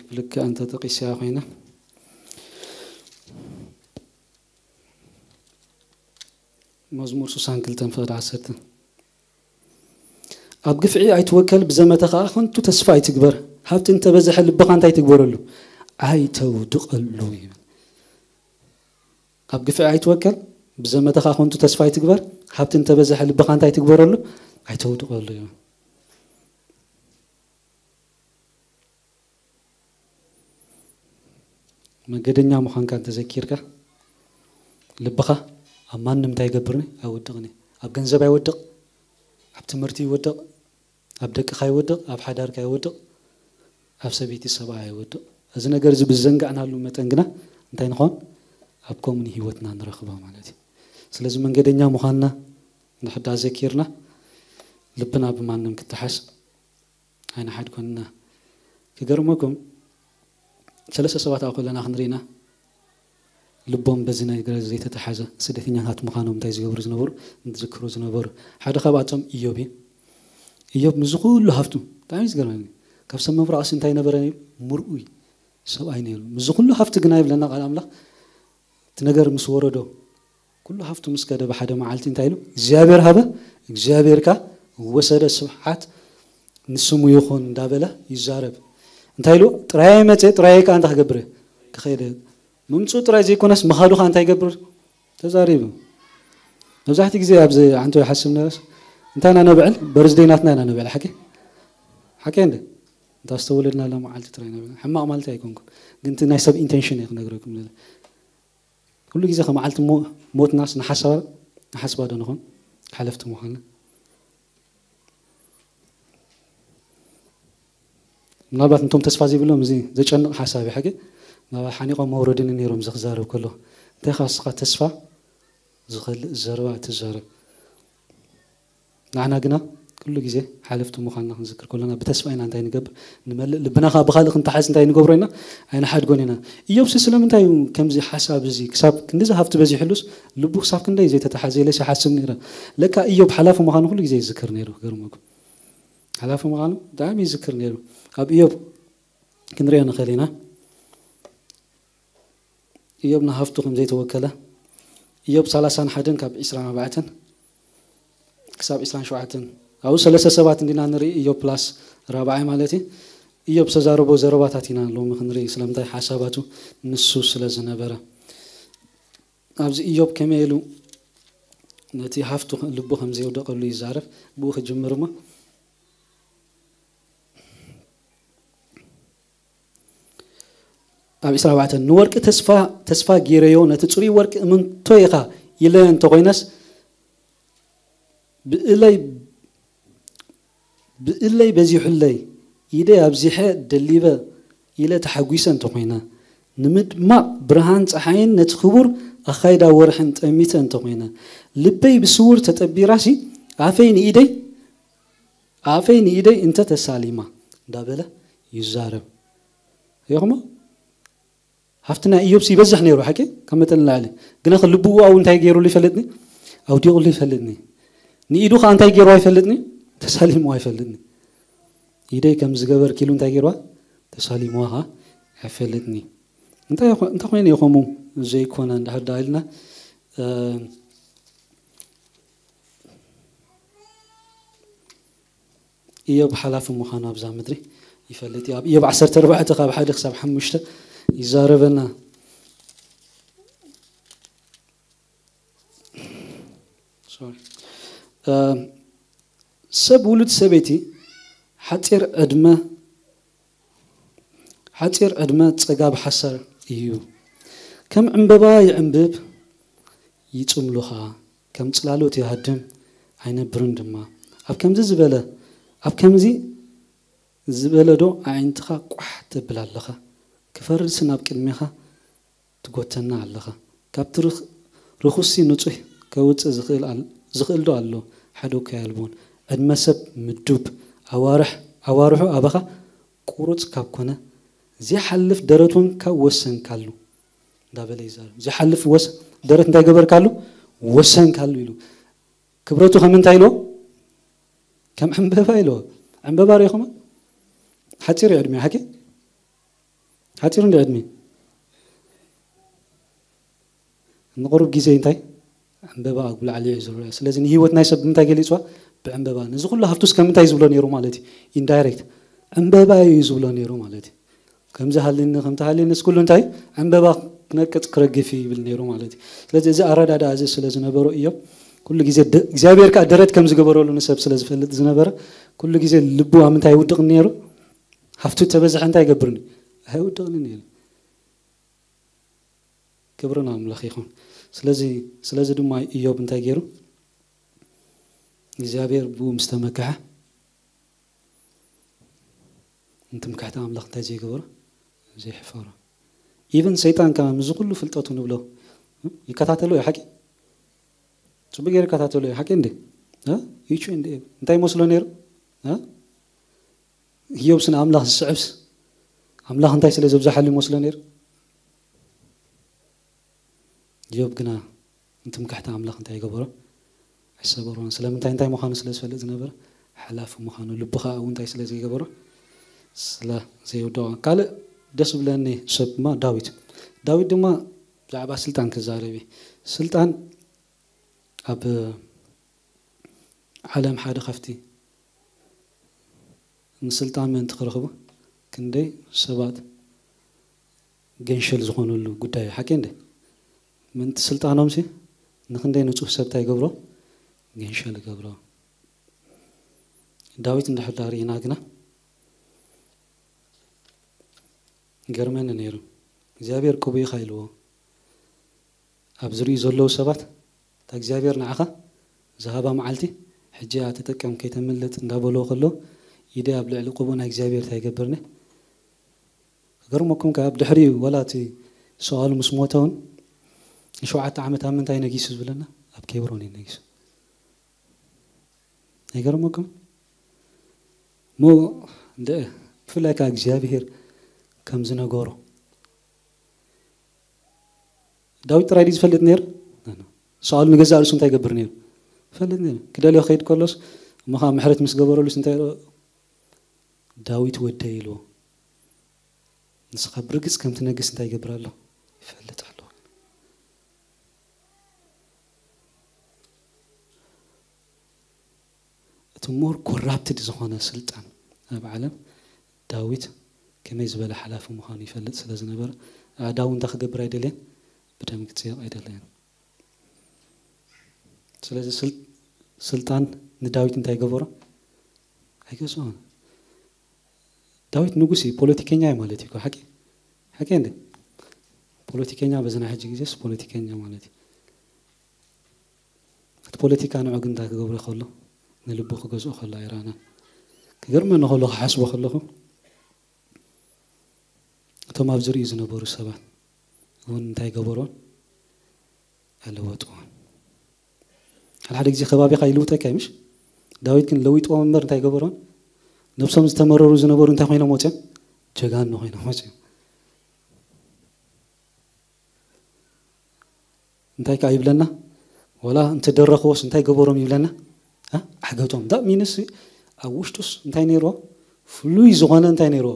ብልክዕ እንተ ጠቂስያ ኮይና መዝሙር ስሳን ክልተን ፍቕዲ ዓሰርተ ኣብ ግፍዒ ኣይትወከል፣ ብዘመተ ኸዓ ኸንቱ ተስፋ ኣይትግበር። ሃብቲ እንተበዝሐ ልብኻ እንታይ ትግበረሉ? ኣይተውድቐሉ ይብል። ኣብ ግፍዒ ኣይትወከል፣ ብዘመተ ኸዓ ኸንቱ ተስፋ ኣይትግበር። ሃብቲ እንተበዝሐ ልብኻ እንታይ ትግበረሉ? ኣይተውድቐሉ ይብል። መገደኛ ምዃንካ እንተዘኪርካ ልብኻ ኣብ ማንም እንታይ ይገብርኒ? ኣይወድቕኒ። ኣብ ገንዘብ ኣይወድቕ፣ ኣብ ትምህርቲ ይወድቕ፣ ኣብ ደቅኻ ይወድቕ፣ ኣብ ሓዳርካ ይወድቕ፣ ኣብ ሰበይቲ ሰብኣ ይወድቕ። እዚ ነገር እዚ ብዘንጋዕናሉ መጠን ግና እንታይ ንኾን? ኣብ ከምኡ ንህይወትና ንረኽባ ማለት እዩ። ስለዚ መንገደኛ ምዃንና ንሕዳ ዘኪርና ልብና ብማንም ክተሓስ ኣይንሓድጎንና። ክገርመኩም ሰለስተ ሰባት ኣብ ከለና ክንርኢና ልቦም በዚ ነገር ዘይተተሓዘ ስደተኛታት ምዃኖም እንታይ ዝገብሩ ዝነበሩ ዝዝክሩ ዝነበሩ ሓደ ካብኣቶም እዮብ እዩ። እዮብ ምስዚ ኩሉ ሃፍቱ ብጣዕሚ ዝገርመኒ ካብ ሰብ መብራቕሲ እንታይ ነበረ? ምርኡይ ሰብኣይ ነይሩ። ምስዚ ኩሉ ሃፍቲ ግና ይብለና ቃል ኣምላኽ እቲ ነገር ምስ ወረዶ ኩሉ ሃፍቱ ምስ ከደ ብሓደ መዓልቲ እንታይ ኢሉ እግዚኣብሔር ሃበ እግዚኣብሔር ከኣ ወሰደ ስብሓት ንስሙ ይኹን እንዳበለ ይዛረብ። እንታይ ኢሉ ጥራይ መፀ ጥራይ ከኣ እንታይ ክገብር ክኸደ ምምፅኡ ጥራይ ዘይኮነስ ምኻዱ ከኣ እንታይ ይገብር ተዛሪቡ። መብዛሕትኡ ግዜ ኣብዚ ዓንቶ ይሓስብ ነረስ እንታይ ኢና ነብዕል በርዝደይ ናትና ኢና ነብዕል ሓቂ ሓቂ እንደ እንታስተውለድና ላ መዓልቲ ጥራይ ነብዕል ሕማቕ ማለት ኣይኮንኩን ግን ናይ ሰብ ኢንቴንሽን እየ ክነግረኩም ኩሉ ግዜ ከመዓልቲ ሞትናስ ንሓሳባ ንሓስባ ዶ ንኾን ሓለፍቲ ምዃንና ምናልባት ነቶም ተስፋ ዘይብሎም እዚ ዘጨንቕ ሓሳብ እዩ ሓቂ ምናልባት ሓኒቖም መውረድኒ ነይሮም እዚ ክዛረብ ከሎ እንታይ ኻ ስኻ ተስፋ ዝኸልእ ዘረባ ትዛረብ ንዓና ግና ኩሉ ግዜ ሓለፍቲ ምዃንና ክንዝክር ከሎና ብተስፋ ኢና እንታይ ንገብር ንመልእ ልብና ከዓ ብካልእ ክንተሓዝ እንታይ ንገብሮ ኢና ኣይንሓድጎን ኢና እዮብሲ ስለምንታይ እዩ ከምዚ ሓሳብ እዚ ክሳብ ክንዲዚ ሃፍቲ በዚሕሉስ ልቡ ክሳብ ክንደይ ዘይተተሓዘ ኢለ ይሓስብ ነይረ ለካ እዮብ ሓላፊ ምዃኑ ኩሉ ግዜ ይዝክር ነይሩ ክገርመኩም ሓላፊ ምዃኑ ብጣዕሚ ይዝክር ነይሩ ኣብ እዮብ ክንሪኦ ንኽእል ኢና እዮብ ንሃፍቱ ከም ዘይተወከለ እዮብ ሰላሳን ሓደን ካብ ዒስራን ኣርባዕተን ክሳብ ዒስራን ሸውዓተን ኣብኡ ሰለስተ ሰባት እንዲና ንርኢ እዮብ ፕላስ ራብዓይ ማለት እዩ እዮብ ዝተዛረቦ ዘረባታት ኢና ሎሚ ክንርኢ ስለምንታይ ሓሳባቱ ንሱ ስለ ዝነበረ ኣብዚ እዮብ ከመይ ኢሉ ነቲ ሃፍቱ ልቡ ከም ዘየውደቐሉ ይዛረብ ብኡ ክጅምር እሞ ኣብ ዕስራ ኣርባዕተ ንወርቂ ተስፋ ተስፋ ገይረዮ ነቲ ጽሩይ ወርቂ እምንቶ ኢኻ ኢለ እንተኾይነስ ብእለይ ብእለይ በዚሑለይ ኢደ ኣብዚሐ ደሊበ ኢለ ተሓጒሰ እንተኾይነ ንምድማቕ ብርሃን ፀሓይን ነቲ ክቡር ኣኻይዳ ወርሕን ጠሚተ እንተኾይነ ልበይ ብስውር ተጠቢራሲ ኣፈይ ንኢደይ ኣፈይ ንኢደይ እንተ ተሳሊማ እንዳበለ ይዛረብ ሪኹሞ ሃፍቲ ናይ ኢዮብሲ ይበዝሕ ነይሩ ሓቂ ካብ መጠን ንላዕሊ ግና ከ ልብኡ ኣብኡ እንታይ ገይሩሉ ይፈልጥኒ ኣውዲቑሉ ይፈልጥኒ ንኢዱ ከዓ እንታይ ገይሩ ኣይፈልጥኒ ተሳሊሙ ኣይፈልጥኒ ኢደይ ከም ዝገበርኪሉ እንታይ ገይርዋ ተሳሊምዋ ከዓ ኣይፈልጥኒ እንታይ እንታይ ኮይነ ይኸሙ ዘይኮነ እንዳሕር ዳ ኢልና እዮብ ሓላፊ ምዃኑ ኣብዛ ምድሪ ይፈልጥ እዩ ኣብ እዮብ ዓሰርተ ኣርባዕተ ካብ ሓደ ክሳብ ሓሙሽተ ይዛረበና ሰብ ውሉድ ሰበይቲ ሓፂር ዕድመ ሓፂር ዕድመ ፀጋብ ሓሰር እዩ ከም ዕምበባ ይዕምብብ ይጽምሉ ኸኣ፣ ከም ጽላሎት ይሃድም፣ ኣይነብርን ድማ። ኣብ ከምዚ ዝበለ፣ ኣብ ከምዚ ዝበለ ዶ ኣዒንትኻ ቋሕ ተብል ኣለኻ? ክፈርድሲ ናብ ቅድሜኻ ትጎተና ኣለኻ? ካብቲ ርኽ-፣ ርኹስሲ ንጹህ ከውጽእ ዝኽእል ኣል-፣ ዝኽእል ዶ ኣሎ? ሓደ እኳ የልቦን። ዕድመ ሰብ ምዱብ፣ ኣዋርሕ-፣ ኣዋርሑ ኣባኻ ቁሩጽ ካብ ኮነ፣ ዘይሓልፍ ደረት እውን ካብ ወሰንካሉ። እንዳበለ ይዛረብ። ዝሓልፍ ወስ-፣ ደረት እንታይ ገበርካሉ? ወሰንካሉ ኢሉ። ክብረቱ ከም እንታይ ኢልዎ? ከም ዕምበባ ኢልዎ። ዕምበባ ርኢኹማ? ሓጺር እዩ ዕድሚኡ፣ ሓቂ? ሓጺር እንዲ ዕድሚ። ንቕሩብ ግዜ እንታይ? ዕምበባ ኣብ ላዕሊ እዩ ዝረአ። ስለዚ ንህይወት ናይ ሰብ ብምንታይ ገሊጽዋ? ብዕምበባ። ነዚ ኩሉ ሃብቱስ ከም እንታይ ዝብሎ ነይሩ ማለት እዩ? ኢንዳይሬክት። ዕምበባ እዩ ዝብሎ ነይሩ ማለት እዩ። ከምዚ ሃልኒ፣ ከምቲ ሃልኒ፣ ንስ ኩሉ እንታይ? ዕምበባ ክነቅጽ ክረግፍ እዩ ይብል ነይሩ ማለት እዩ። ስለዚ እዚ ኣረዳድኣ እዚ ስለ ዝነበሮ እዮም ኩሉ ግዜ ደ-፣ እግዚኣብሔር ከኣ ደረት ከም ዝገበረሉ ንሰብ ስለ ዝፈልጥ ዝነበረ ኩሉ ግዜ ልቡ ኣብ ምንታይ ይውድቕ ነይሩ? ሃብቱ ተበዝሐ እንታይ ይገብርኒ? ኣይውድቕኒ ነይሩ። ክብሪ ንኣምላኽ ይኹን። ስለዚ፣ ስለዚ ድማ ኢዮብ እንታይ ገይሩ? እግዚኣብሔር ብኡ ምስ ተመክሐ፣ ንትምክሕቲ ኣምላኽ እንታይ ዘይገበሮ? ዘይሕፈሮ። ኢቨን ሰይጣን ከኣ ምስዚ ኩሉ ፍልጠቱ ንብሎ፣ ይከታተሎ እዩ፣ ሓቂ? ጽቡቅ ገይሩ ይከታተሎ እዩ፣ ሓቂ እንዴ? እ? ኢቹ እንዴ? እንታይ ይመስሎ ነይሩ? እ? ኢዮብስ ንኣምላኽ ዝስዕብስ? ኣምላኽ እንታይ ስለ ዘብዝሓሉ ይመስሎ ነይሩ? ኢዮብ ግና ንትምክሕቲ ኣምላኽ እንታይ ይገበሮ? ኣይሰበሮን። ስለምንታይ? እንታይ ምዃኑ ስለ ዝፈልጥ ዝነበረ፣ ሓላፊ ምዃኑ፣ ልቡ ኸኣ እውን እንታይ ስለ ዘይገበሮ? ስለ ዘይውድቖ። ካልእ ደስ ዝብለኒ ሰብ ድማ ዳዊት። ዳዊት ድማ ብዛዕባ ስልጣን ክዛረብ እዩ። ስልጣን ኣብ ዓለም ሓደ ካብቲ ንስልጣን ምእንቲ ክረኽቡ ክንደይ ሰባት ገንሸል ዝኾኑሉ ጉዳይ እዩ። ሓቂ እንዴ? ምእንቲ ስልጣኖምሲ ንክንደይ ንጹህ ሰብ እንታይ ይገብሮ? ገንሸል ይገብሮ። ዳዊት እንድሕር ዳኣ ርኢና ግና ይገርመኒ ነይሩ። እግዚኣብሔር ቅቡእ ኢኻ ኢልዎ። ኣብ ዝርእዩ ዘለዉ ሰባት፣ እታ እግዚኣብሔር ንዓኻ ዝሃባ መዓልቲ፣ ሕጂ እያ ተጠቀም ከይተምልጥ እንዳበልዎ ከሎ፣ ኢደይ ኣብ ልዕሊ ቅቡእ ናይ እግዚኣብሔር እንታይ ይገብርኒ? ክገርመኩም ከኣ፣ ኣብ ድሕሪኡ፣ ወላ እቲ ሰኣሉ ምስ ሞተ እውን፣ ንሸውዓተ ዓመት ኣብ ምንታይ ነጊሱ ዝብለና? ኣብ ኬብሮን እዩ ነጊሱ። ኣይገርመኩም? እሞ እንደ-፣ ብፍላይ ከኣ እግዚኣብሔር ከም ዝነገሮ፣ ዳዊት ጥራይ ድዩ ዝፈልጥ ነይሩ? ሳኦል ንገዛእ ርእሱ እንታይ ይገብር ነይሩ? ይፈልጥ ነይሩ። ክደልዮ ክኸይድ ከሎስ፣ እሞ ኸዓ ምሕረት ምስ ገበረሉስ እንታይ ኢሉ? ዳዊት ወደይ ኢልዎ። ንስኻ ብርግጽ ከም ትነግስ እንታይ ይገብር ኣሎ? ይፈልጥ ኣሎ። እቲ ሞር ኮራፕትድ ዝኾነ ስልጣን ኣብ ዓለም ዳዊት ከመይ ዝበለ ሓላፊ ምዃኑ ይፈልጥ ስለ ዝነበረ፣ ኣእዳዉ እንታይ ክገብር ኣይደልየን? ብደም ክጽየቕ ኣይደለየን። ስለዚ ስል-፣ ስልጣን ንዳዊት እንታይ ገበሮ? ኣይገዝኦን። ዳዊት ንጉስ እዩ፣ ፖለቲከኛ እዩ ማለት እዩ። ሓቂ፣ ሓቂ እንዴ? ፖለቲከኛ በዚ ናይ ሕጂ ግዜስ ፖለቲከኛ ማለት እዩ። እቲ ፖለቲካ ንዑ ግን እንታይ ክገብሮ ከሎ፣ ንልቡ ክገዝኦ ከሎ ኣይረኣናን። ክገርመኒ ከሎ፣ ክሓስቦ ከለኹ፣ እቶም ኣብ ዝርእዩ ዝነበሩ ሰባት እውን እንታይ ገበሮን? ኣለወጥዎን። ሓደ ሓደ ግዜ ከባቢኻ ይልውጠካ እዩ፣ ምሽ? ዳዊት ግን ለዊጥዎም እምበር እንታይ ገበሮን? ነብሶም ዝተመረሩ ዝነበሩ እንታይ ኮይኖም ወፅዮም? ጀጋኑ ኮይኖም ወፅዮም። እንታይ ከኣ ይብለና? ወላ እንተደረኽዎስ እንታይ ገበሮም ይብለና? እ? ዓገቶም። ዳ ሚንስ ኣብ ውሽጡስ እንታይ ነይርዎ? ፍሉይ ዝኾነ እንታይ ነይርዎ?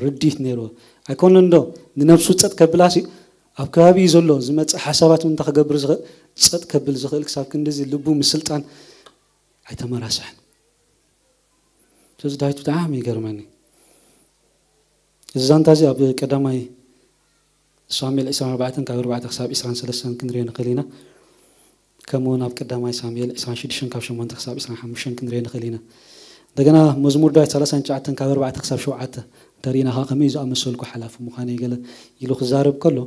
ርዲት ነይርዎ። ኣይኮነን ዶ ንነብሱ ጸጥ ከብላሲ፣ ኣብ ከባቢኡ ዘሎ ዝመጽእ ሓሳባት እውን እንታይ ክገብር ዝኽእል? ጸጥ ከብል ዝኽእል፣ ክሳብ ክንድዚ ልቡ ምስልጣን ኣይተመራስሐን። ስለዚ ዳዊት ብጣዕሚ ይገርመኒ። እዚ ዛንታ እዚ ኣብ ቀዳማይ ሳሙኤል ዕስራን ኣርባዕተን ካብ ኣርባዕተ ክሳብ ዕስራን ሰለስተን ክንሪኦ ንኽእል ኢና። ከምኡ እውን ኣብ ቀዳማይ ሳሙኤል ዕስራን ሽዱሽተን ካብ ሸሞንተ ክሳብ ዕስራን ሓሙሽተን ክንሪኦ ንኽእል ኢና። እንደገና መዝሙር ዳዊት ሰላሳን ትሽዓተን ካብ ኣርባዕተ ክሳብ ሸውዓተ እንተሪእና ኸዓ ከመይ ዝኣመሰልኩ ሓላፊ ምዃነይ ገለ ኢሉ ክዛረብ ከሎ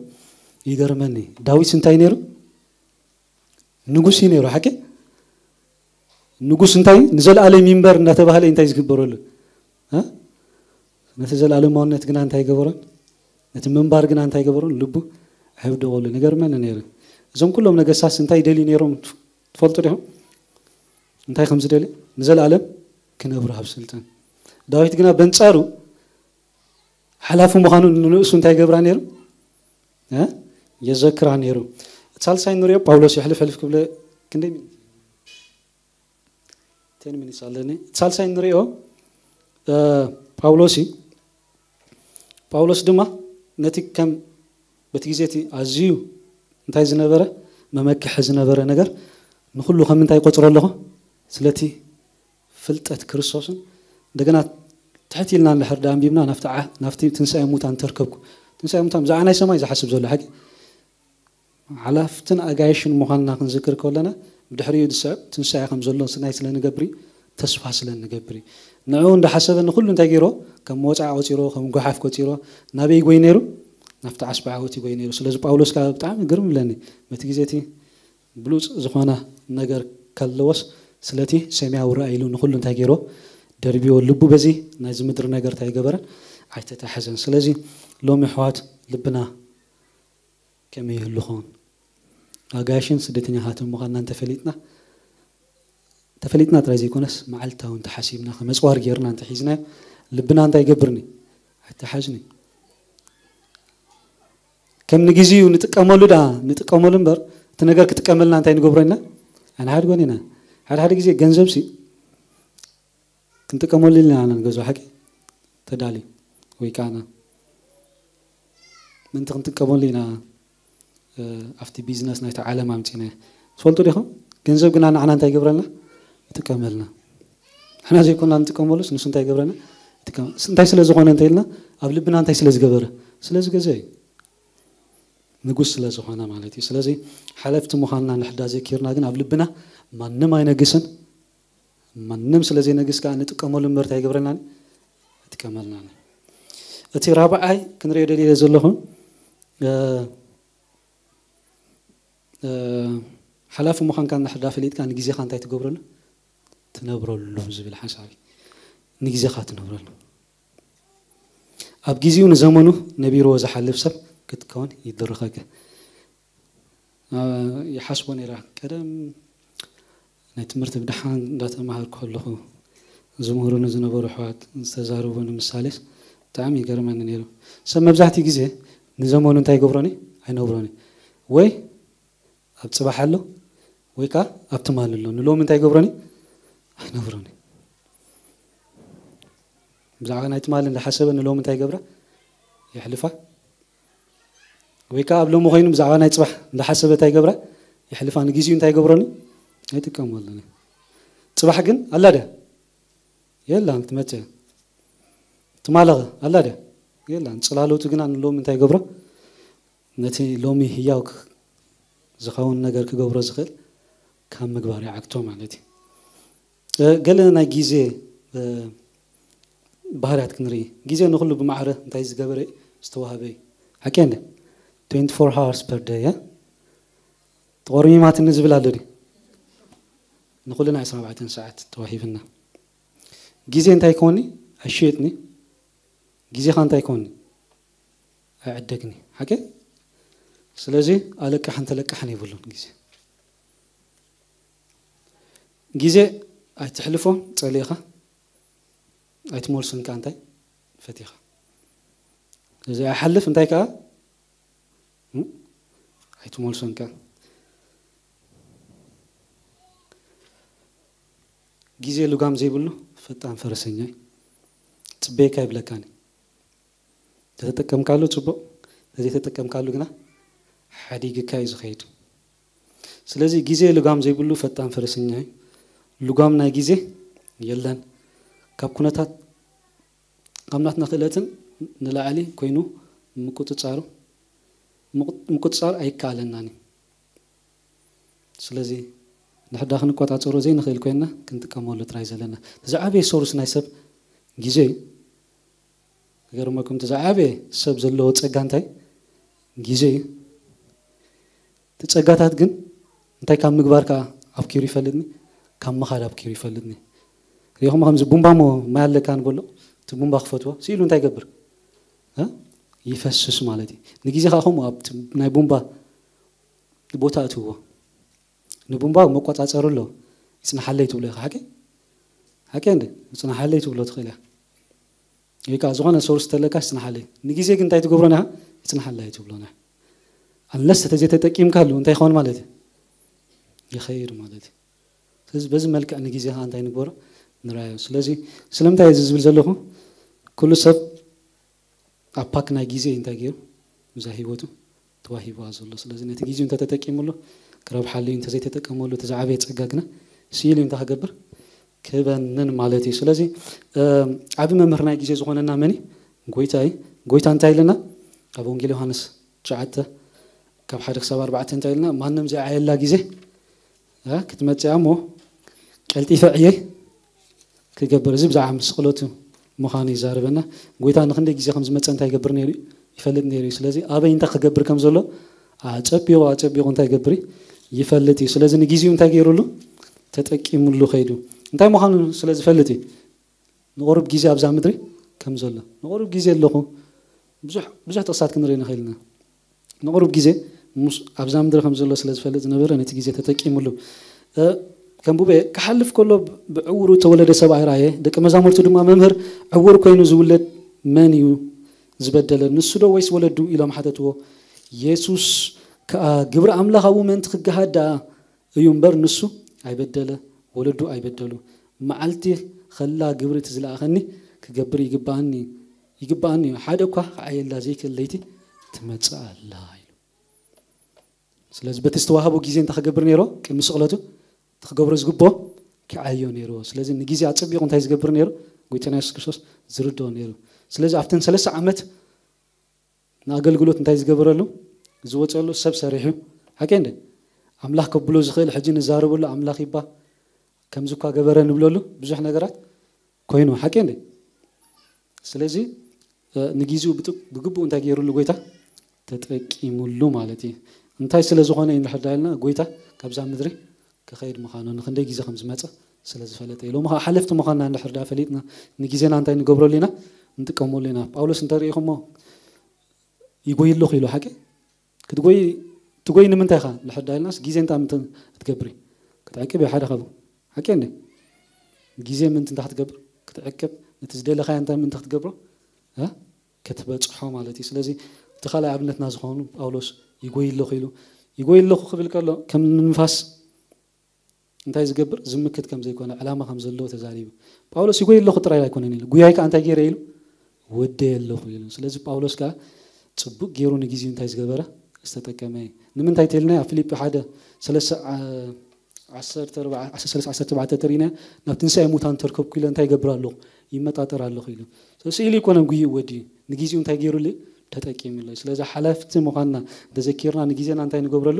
ይገርመኒ። ዳዊትስ እንታይ ነይሩ? ንጉስ እዩ ነይሩ። ሓቂ ንጉስ እንታይ ንዘለኣለም ይንበር እንዳተባህለ እንታይ ዝግበረሉ? ነቲ ዘለኣለማውነት ግና እንታይ ገበሮን? ነቲ ምንባር ግና እንታይ ገበሮን? ልቡ ኣህብደቐሉ። ንገርመኒ ነይሩ። እዞም ኩሎም ነገስታት እንታይ ይደልዩ ነይሮም? ትፈልጡ ዲኹም? እንታይ ከም ዝደልዩ? ንዘለኣለም ክነብሩ ኣብ ስልጣን። ዳዊት ግና በንጻሩ ሓላፊ ምዃኑ ንርእሱ እንታይ ገብራ ነይሩ? የዘክራ ነይሩ። እቲ ሳልሳይ ንሪኦ ጳውሎስ የሕልፍ ሕልፍ ክብለ ክንደይ ሚኒት? ቴን ሚኒትስ ኣለኒ። እቲ ሳልሳይ ንሪኦ ጳውሎስ እዩ። ጳውሎስ ድማ ነቲ ከም በቲ ግዜ እቲ ኣዝዩ እንታይ ዝነበረ መመክሒ ዝነበረ ነገር ንኩሉ ከም እንታይ ቆፅሮ ኣለኹ ስለቲ ፍልጠት ክርስቶስን እንደገና ትሕት ኢልና እንድሕር ዳ ኣንቢብና ናብቲ ትንሳኤ ሙታን ተርከብኩ። ትንሳኤ ሙታን ብዛዕባ ናይ ሰማይ ዝሓስብ ዘሎ ሓቂ ሓላፍትን ኣጋይሽን ምዃንና ክንዝክር ከለና ብድሕሪኡ ዝስዕብ ትንሳኤ ከም ዘሎ ስናይ ስለ ንገብር ተስፋ ስለ ንገብር ንዕኡ እንዳሓሰበ ንኩሉ እንታይ ገይሮ ከም መወፃዓ ቆፂሮ ከም ጓሓፍ ቆፂሮ ናበይ ጎይ ነይሩ ናብቲ ዓስቢ ዓወት ይጎይ ነይሩ። ስለዚ ጳውሎስ ከዓ ብጣዕሚ ግርም ብለኒ በቲ ግዜ እቲ ብሉፅ ዝኾነ ነገር ከለዎስ ስለቲ ሰማያዊ ራእይ ኢሉ ንኩሉ እንታይ ገይሮ ደርቢዎ ልቡ በዚ ናይዚ ምድሪ ነገር እንታይ ገበረን ኣይተታሐዘን። ስለዚ ሎሚ ኣሕዋት ልብና ከመይ ይህሉ ኸውን ኣጋይሽን ስደተኛታትን ምዃንና እንተፈሊጥና ተፈሊጥና ጥራይ ዘይኮነስ መዓልታዊ እንተሓሲብና ከመፅዋር ገይርና እንተሒዝናዮ ልብና እንታይ ይገብርኒ ኣይተሓዝኒ። ከም ንግዜኡ ንጥቀመሉ ዳ ንጥቀመሉ እምበር እቲ ነገር ክጥቀመልና እንታይ ንገብሮ ኢና ኣንሓድጎን ኢና። ሓደ ሓደ ግዜ ገንዘብ ሲ ክንጥቀመሉ ኢልና ኢና ንገዝኦ ሓቂ ተዳልዩ ወይ ከዓ ምንቲ ክንጥቀመሉ ኢና ኣብቲ ቢዝነስ ናይቲ ዓለም ኣምፂና ትፈልጡ ዲኹም? ገንዘብ ግና ንዓና እንታይ ይገብረልና? ይጥቀመልና። ንሕና ዘይኮና ንጥቀመሉስ ንሱ እንታይ ይገብረና? እንታይ ስለ ዝኾነ እንተ ኢልና ኣብ ልብና እንታይ ስለ ዝገበረ? ስለ ዝገዘ እዩ። ንጉስ ስለ ዝኾነ ማለት እዩ። ስለዚ ሓለፍቲ ምዃንና ንሕዳ ዘኪርና ግን ኣብ ልብና ማንም ኣይነግስን። ማንም ስለ ዘይነግስ ከዓ ንጥቀመሉ እምበር እንታይ ይገብረልና? ይጥቀመልና። እቲ ራብዓይ ክንሪኦ ደልየ ዘለኹ ሓላፊ ምዃንካ እንድሕር ዳ ፈሊጥካ ንግዜኻ እንታይ ትገብረሉ? ትነብረሉ ዝብል ሓሳብ እዩ። ንግዜኻ ትነብረሉ። ኣብ ግዜኡ ንዘመኑ ነቢርዎ ዝሓልፍ ሰብ ክትከውን ይድርኸከ። ይሓስቦ ነይራ ቀደም ናይ ትምህርቲ ብድሓን እንዳተማሃርኩ ከለኹ ዝምህሩኒ ዝነበሩ ኣሕዋት ዝተዛረቡኒ ምሳሌስ ብጣዕሚ ይገርመኒ ነይሩ። ሰብ መብዛሕትኡ ግዜ ንዘመኑ እንታይ ይገብሮኒ ኣይነብሮኒ ወይ ኣብ ፅባሕ ኣሎ ወይ ከዓ ኣብ ትማሊ ኣሎ። ንሎሚ እንታይ ይገብሮኒ ኣይነብሮኒ። ብዛዕባ ናይ ትማሊ እንዳሓሰበ ንሎሚ እንታይ ይገብራ የሕልፋ ወይ ከዓ ኣብ ሎሚ ኮይኑ ብዛዕባ ናይ ፅባሕ እንዳሓሰበ እንታይ ይገብራ የሕልፋ ንግዜኡ እንታይ ይገብሮኒ ኣይጥቀመሉኒ። ፅባሕ ግን ኣላ ድያ የላን ትመፅእ። ትማለኸ ኣላ ድያ የላን። ፅላሎቱ ግና ንሎሚ እንታይ ይገብሮ ነቲ ሎሚ ህያው ዝኸውን ነገር ክገብሮ ዝኽእል ካብ ምግባር ይዓግቶ ማለት እዩ። ገለ ናይ ግዜ ባህርያት ክንርኢ ግዜ ንኩሉ ብማዕረ እንታይ ዝገበረ ዝተዋህበ እዩ። ሓቂ እንደ twenty-four hours per day ተቆርሚማትኒ ዝብል ኣሎ ድዩ? ንኩልና ዕስራን ኣርባዕተን ሰዓት ተዋሂብና። ግዜ እንታይ ይኮኒ ኣይሽየጥኒ። ግዜኻ እንታይ ይኮኒ ኣይዕደግኒ። ሓቂ ስለዚ ኣለቃሕን ተለቃሕን የብሉን ግዜ። ግዜ ኣይትሕልፎ ጸሊእኻ ኣይትመልሱን ከኣ እንታይ ፈቲኻ እዚ ኣይሓልፍ እንታይ ከኣ ኣይትመልሶን ከኣ ግዜ ልጓም ዘይብሉ ፈጣን ፈረሰኛ እዩ። ጽበየካ ይብለካኒ። ተተጠቀምካሉ ጽቡቕ፣ ተዘይተጠቀምካሉ ግና ሓዲግካ እዩ ዝኸይድ። ስለዚ ግዜ ልጓም ዘይብሉ ፈጣን ፈረሰኛ እዩ። ልጓም ናይ ግዜ የለን። ካብ ኩነታት ካብ ናትና ክእለትን ንላዕሊ ኮይኑ ምቁጽጻሩ ምቁጽጻር ኣይከኣለናን እዩ። ስለዚ ንሕዳ ክንቆጻጸሮ ዘይንኽእል ኮይንና ክንጥቀመሉ ጥራይ ዘለና። ዝዓበየ ሶርስ ናይ ሰብ ግዜ እዩ። ክገርመኩም እቲ ዝዓበየ ሰብ ዘለዎ ጸጋ እንታይ ግዜ እዩ። እቲ ጸጋታት ግን እንታይ ካብ ምግባር ከዓ ኣብኪሩ ይፈልጥኒ፣ ካብ ምኻድ ኣብኪሩ ይፈልጥኒ። ሪኹም ከምዚ ቡምባ ሞ ማይ ኣለካ ንበሎ፣ እቲ ቡምባ ክፈትዎ ስኢሉ እንታይ ይገብር? እ? ይፈስስ ማለት እዩ። ንግዜ ከዓ ከምኡ ኣብቲ ናይ ቡምባ ቦታ እትዎ፣ ንቡምባ መቆፃፀሪ ኣሎ። ይፅናሓለይ ትብሎ ኢኻ ሓቂ ሓቂ እንደ ይፅናሓለይ ትብሎ ትኽእል እያ። ወይ ከዓ ዝኾነ ሶርስ ተለካ ይፅናሓለይ። ንግዜ ግን እንታይ ትገብሮ ና? ይፅናሓለይ ትብሎ ና። ኣንለስ ተዘይተጠቂምካሉ እንታይ ይኸውን ማለት እዩ? ይኸይድ ማለት እዩ። ስለዚ በዚ መልክዕ ንግዜ ከዓ እንታይ ንግበሮ? ንራዮ። ስለዚ ስለምንታይ እዚ ዝብል ዘለኹ? ኩሉ ሰብ ኣብ ፓክ ናይ ግዜ እንታይ ገይሩ እዛ ህይወቱ ተዋሂብዋ ዘሎ። ስለዚ ነቲ ግዜኡ እንተተጠቂሙሉ ክረብሓሉ እዩ። እንተዘይተጠቀመሉ እቲ ዝዓበየ ጸጋ ግና ስኢሉ እዩ እንታይ ክገብር? ክበንን ማለት እዩ። ስለዚ ዓብ መምህር ናይ ግዜ ዝኾነና መን እዩ? ጎይታ እዩ። ጎይታ እንታይ ኢልና? ኣብ ወንጌል ዮሃንስ ትሽዓተ ካብ ሓደ ክሳብ ኣርባዕተ እንታይ ኢልና? ማንም ዘይዓየላ ግዜ ክትመፅያ እሞ ቀልጢፈ ዕየ ክገብር። እዚ ብዛዕባ ምስ ስቕለቱ ምዃኑ ይዛረበና። ጎይታ ንክንደይ ግዜ ከም ዝመፀ እንታይ ይገብር ነይሩ? ይፈልጥ ነይሩ እዩ። ስለዚ ኣበይ እንታይ ክገብር ከም ዘሎ ኣፀቢቑ ኣፀቢቑ እንታይ ይገብር እዩ? ይፈልጥ እዩ። ስለዚ ንግዜኡ እንታይ ገይሩሉ? ተጠቂሙሉ ከይዱ። እንታይ ምዃኑ ስለ ዝፈልጥ እዩ። ንቑሩብ ግዜ ኣብዛ ምድሪ ከም ዘሎ ንቑሩብ ግዜ ኣለኹ። ብዙሕ ብዙሕ ጥቕሳት ክንርኢ ንኽእል ኢና። ንቑሩብ ግዜ ምስ ኣብዛ ምድሪ ከም ዘሎ ስለ ዝፈልጥ ዝነበረ ነቲ ግዜ ተጠቂሙሉ። ከም ቡቤ ክሓልፍ ከሎ ብዕውሩ እተወለደ ሰብኣይ ረኣየ። ደቂ መዛሙርቱ ድማ መምህር፣ ዕውር ኮይኑ ዝውለድ መን እዩ ዝበደለ፣ ንሱ ዶ ወይስ ወለዱ? ኢሎም ሓተትዎ። የሱስ ከኣ ግብሪ ኣምላኽ ኣብኡ ምእንቲ ክገሃድ ደኣ እዩ እምበር ንሱ ኣይበደለ፣ ወለዱ ኣይበደሉ። መዓልቲ ኸላ ግብሪ እቲ ዝለኣኸኒ ክገብር ይግብኣኒ ይግብኣኒ እዩ። ሓደ እኳ ክዓየላ ዘይክእል ለይቲ ትመጽእ ኣላ ኢሉ። ስለዚ በቲ ዝተዋህቦ ግዜ እንታይ ክገብር ነይሮ? ቅድሚ ስቕለቱ እቲ ክገብሮ ዝግብኦ ክዓዮ ነይርዎ። ስለዚ ንግዜ ኣጸቢቑ እንታይ ዝገብር ነይሩ? ጎይታና የሱስ ክርስቶስ ዝርድኦ ነይሩ። ስለዚ ኣብተን ሰለስተ ዓመት ንኣገልግሎት እንታይ ዝገበረሉ ዝወፀሉ ሰብ ሰሪሑ ሓቂ እንደ ኣምላኽ ከብሎ ዝኽእል ሕጂ ንዛረበሉ ኣምላኽ ይባ ከምዚ እኳ ገበረ ንብለሉ ብዙሕ ነገራት ኮይኑ ሓቂ እንደ ስለዚ ንግዜኡ ብግቡእ እንታይ ገይሩሉ ጎይታ ተጠቂሙሉ ማለት እዩ። እንታይ ስለ ዝኾነ እዩ ንድሕር ዳልና ጎይታ ካብዛ ምድሪ ክኸይድ ምዃኑ ንክንደይ ግዜ ከም ዝመፀ ስለ ዝፈለጠ እዩ። ሎሚ ከዓ ሓለፍቲ ምዃንና እንድሕር ዳ ፈሊጥና ንግዜና እንታይ ንገብረሉ ኢና? ንጥቀመሉ ኢና። ጳውሎስ እንተሪኢኹሞ ይጎይ ኣለኹ ኢሉ ሓቂ ክትጎይ ትጎይ ንምንታይ ኢኻ እንድሕር ዳ ኢልናስ ግዜ እንታይ ምንትን ክትገብር እዩ? ክትዕቅብ እዩ ሓደ ካብኡ ሓቂ እንደ ግዜ ምንትን እንታይ ክትገብር ክትዕቅብ ነቲ ዝደለኻዮ እንታይ ምንታይ ክትገብሮ ክትበፅሖ ማለት እዩ። ስለዚ እቲ ካልኣይ ኣብነትና ዝኾኑ ጳውሎስ ይጎይ ኣለኹ ኢሉ ይጎይ ኣለኹ ክብል ከሎ ከም ንንፋስ እንታይ ዝገብር ዝምክት ከም ዘይኮነ ዕላማ ከም ዘለዎ ተዛሪቡ። ጳውሎስ ይጎይ ኣለኹ ጥራይ ኣይኮነን ኢሉ ጉያይ ከዓ እንታይ ገይረ ኢሉ ወደየ ኣለኹ ኢሉ። ስለዚ ጳውሎስ ከዓ ፅቡቅ ገይሩ ንግዜኡ እንታይ ዝገበረ ዝተጠቀመ እዩ። ንምንታይ ተልና ኣብ ፊልጲ ሓደ ሰለስተ ዓሰርተ ኣርባዕተ ተሪእና ናብ ትንሳኤ ሙታን ተርከብኩ ኢለ እንታይ ይገብር ኣለኹ ይመጣጠር ኣለኹ ኢሉ። ስኢሉ ይኮነን ጉይኡ ወዲ ንግዜኡ እንታይ ገይሩሉ ተጠቂሙሉ። ስለዚ ሓለፍቲ ምዃንና እንተዘኪርና ንግዜና እንታይ ንገብረሉ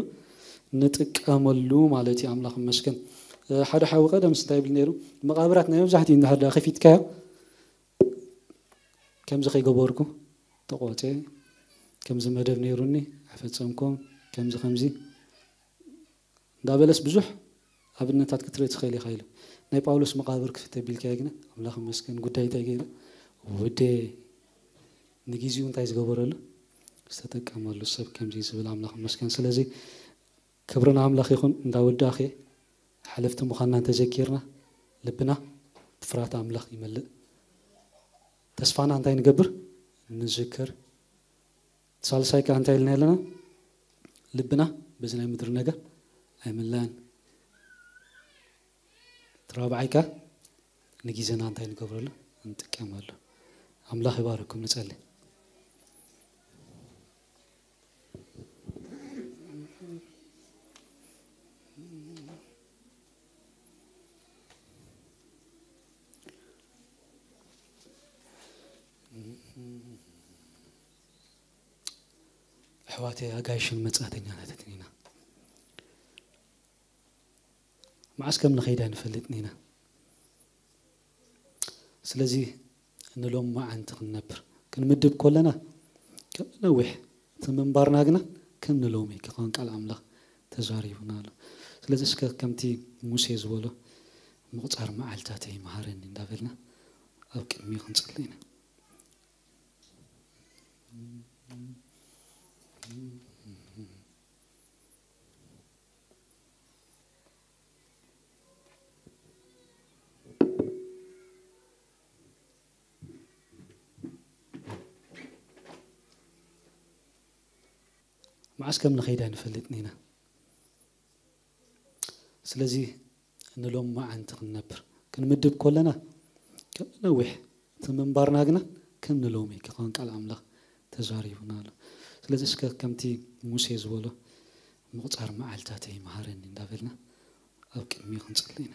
ንጥቀመሉ ማለት እዩ። ኣምላኽ ይመስገን። ሓደ ሓዊ ቀደም እንታይ ይብል ነይሩ? መቃብራት ናይ መብዛሕትኡ እንድሕር ዳ ከፊትካዮ ከምዚ ከይገበርኩ ተቆፀ፣ ከምዚ መደብ ነይሩኒ ኣይፈፀምኩም፣ ከምዚ ከምዚ እንዳበለስ ብዙሕ ኣብነታት ክትርኢ ትኽእል ኢኻ ኢሉ። ናይ ጳውሎስ መቃብር ክፍተ ቢልካዮ ግና ኣምላኽ ይመስገን ጉዳይ እንታይ ገይሩ ውዴ ንግዜኡ እንታይ ዝገበረሉ ዝተጠቀመሉ ሰብ ከምዚ ዝብል ኣምላኽ ይመስገን። ስለዚ ክብሪ ንኣምላኽ ይኹን። እንዳወዳእኸ ሓለፍቲ ምዃንና እንተዘኪርና ልብና ብፍርሃት ኣምላኽ ይመልእ። ተስፋና እንታይ ንገብር ንዝክር። ሳልሳይ ከዓ እንታይ ኢልና ኣለና? ልብና በዚ ናይ ምድሪ ነገር ኣይምላእን። እቲ ራብዓይ ከዓ ንግዜና እንታይ ንገብረሉ ንጥቀመሉ። ኣምላኽ ይባርኩም። ንጸሊ። ኣሕዋተይ ኣጋይሽን መጻእተኛታትን ኢና። መዓስ ከም ንኸይድ ኣይንፈልጥን ኢና። ስለዚ ንሎሚ መዓንቲ ክንነብር ክንምድብ ከለና ከም ነዊሕ እቲ ምንባርና ግና ከም ንሎሚ ክኸውን ቃል ኣምላኽ ተዛሪቡና ኣሎ። ስለዚ እስከ ከምቲ ሙሴ ዝበሎ ምቑጻር መዓልታተይ መሃረኒ እንዳበልና ኣብ ቅድሚ ክንጽሊ ኢና። መዓስ ከም ንኸይድ ኣይንፈልጥን ኢና። ስለዚ ንሎም መዓንቲ ክንነብር ክንምድብ ከለና ከም ነዊሕ እቲ ምንባርና ግና ከም ንሎሚ ክኸውን ቃል ኣምላኽ ተዛሪቡና ኣሎ። ስለዚ እስከ ከምቲ ሙሴ ዝበሎ ምቑጻር መዓልታተይ መሃረኒ እንዳበልና ኣብ ቅድሚ ክንጽሊ ኢና።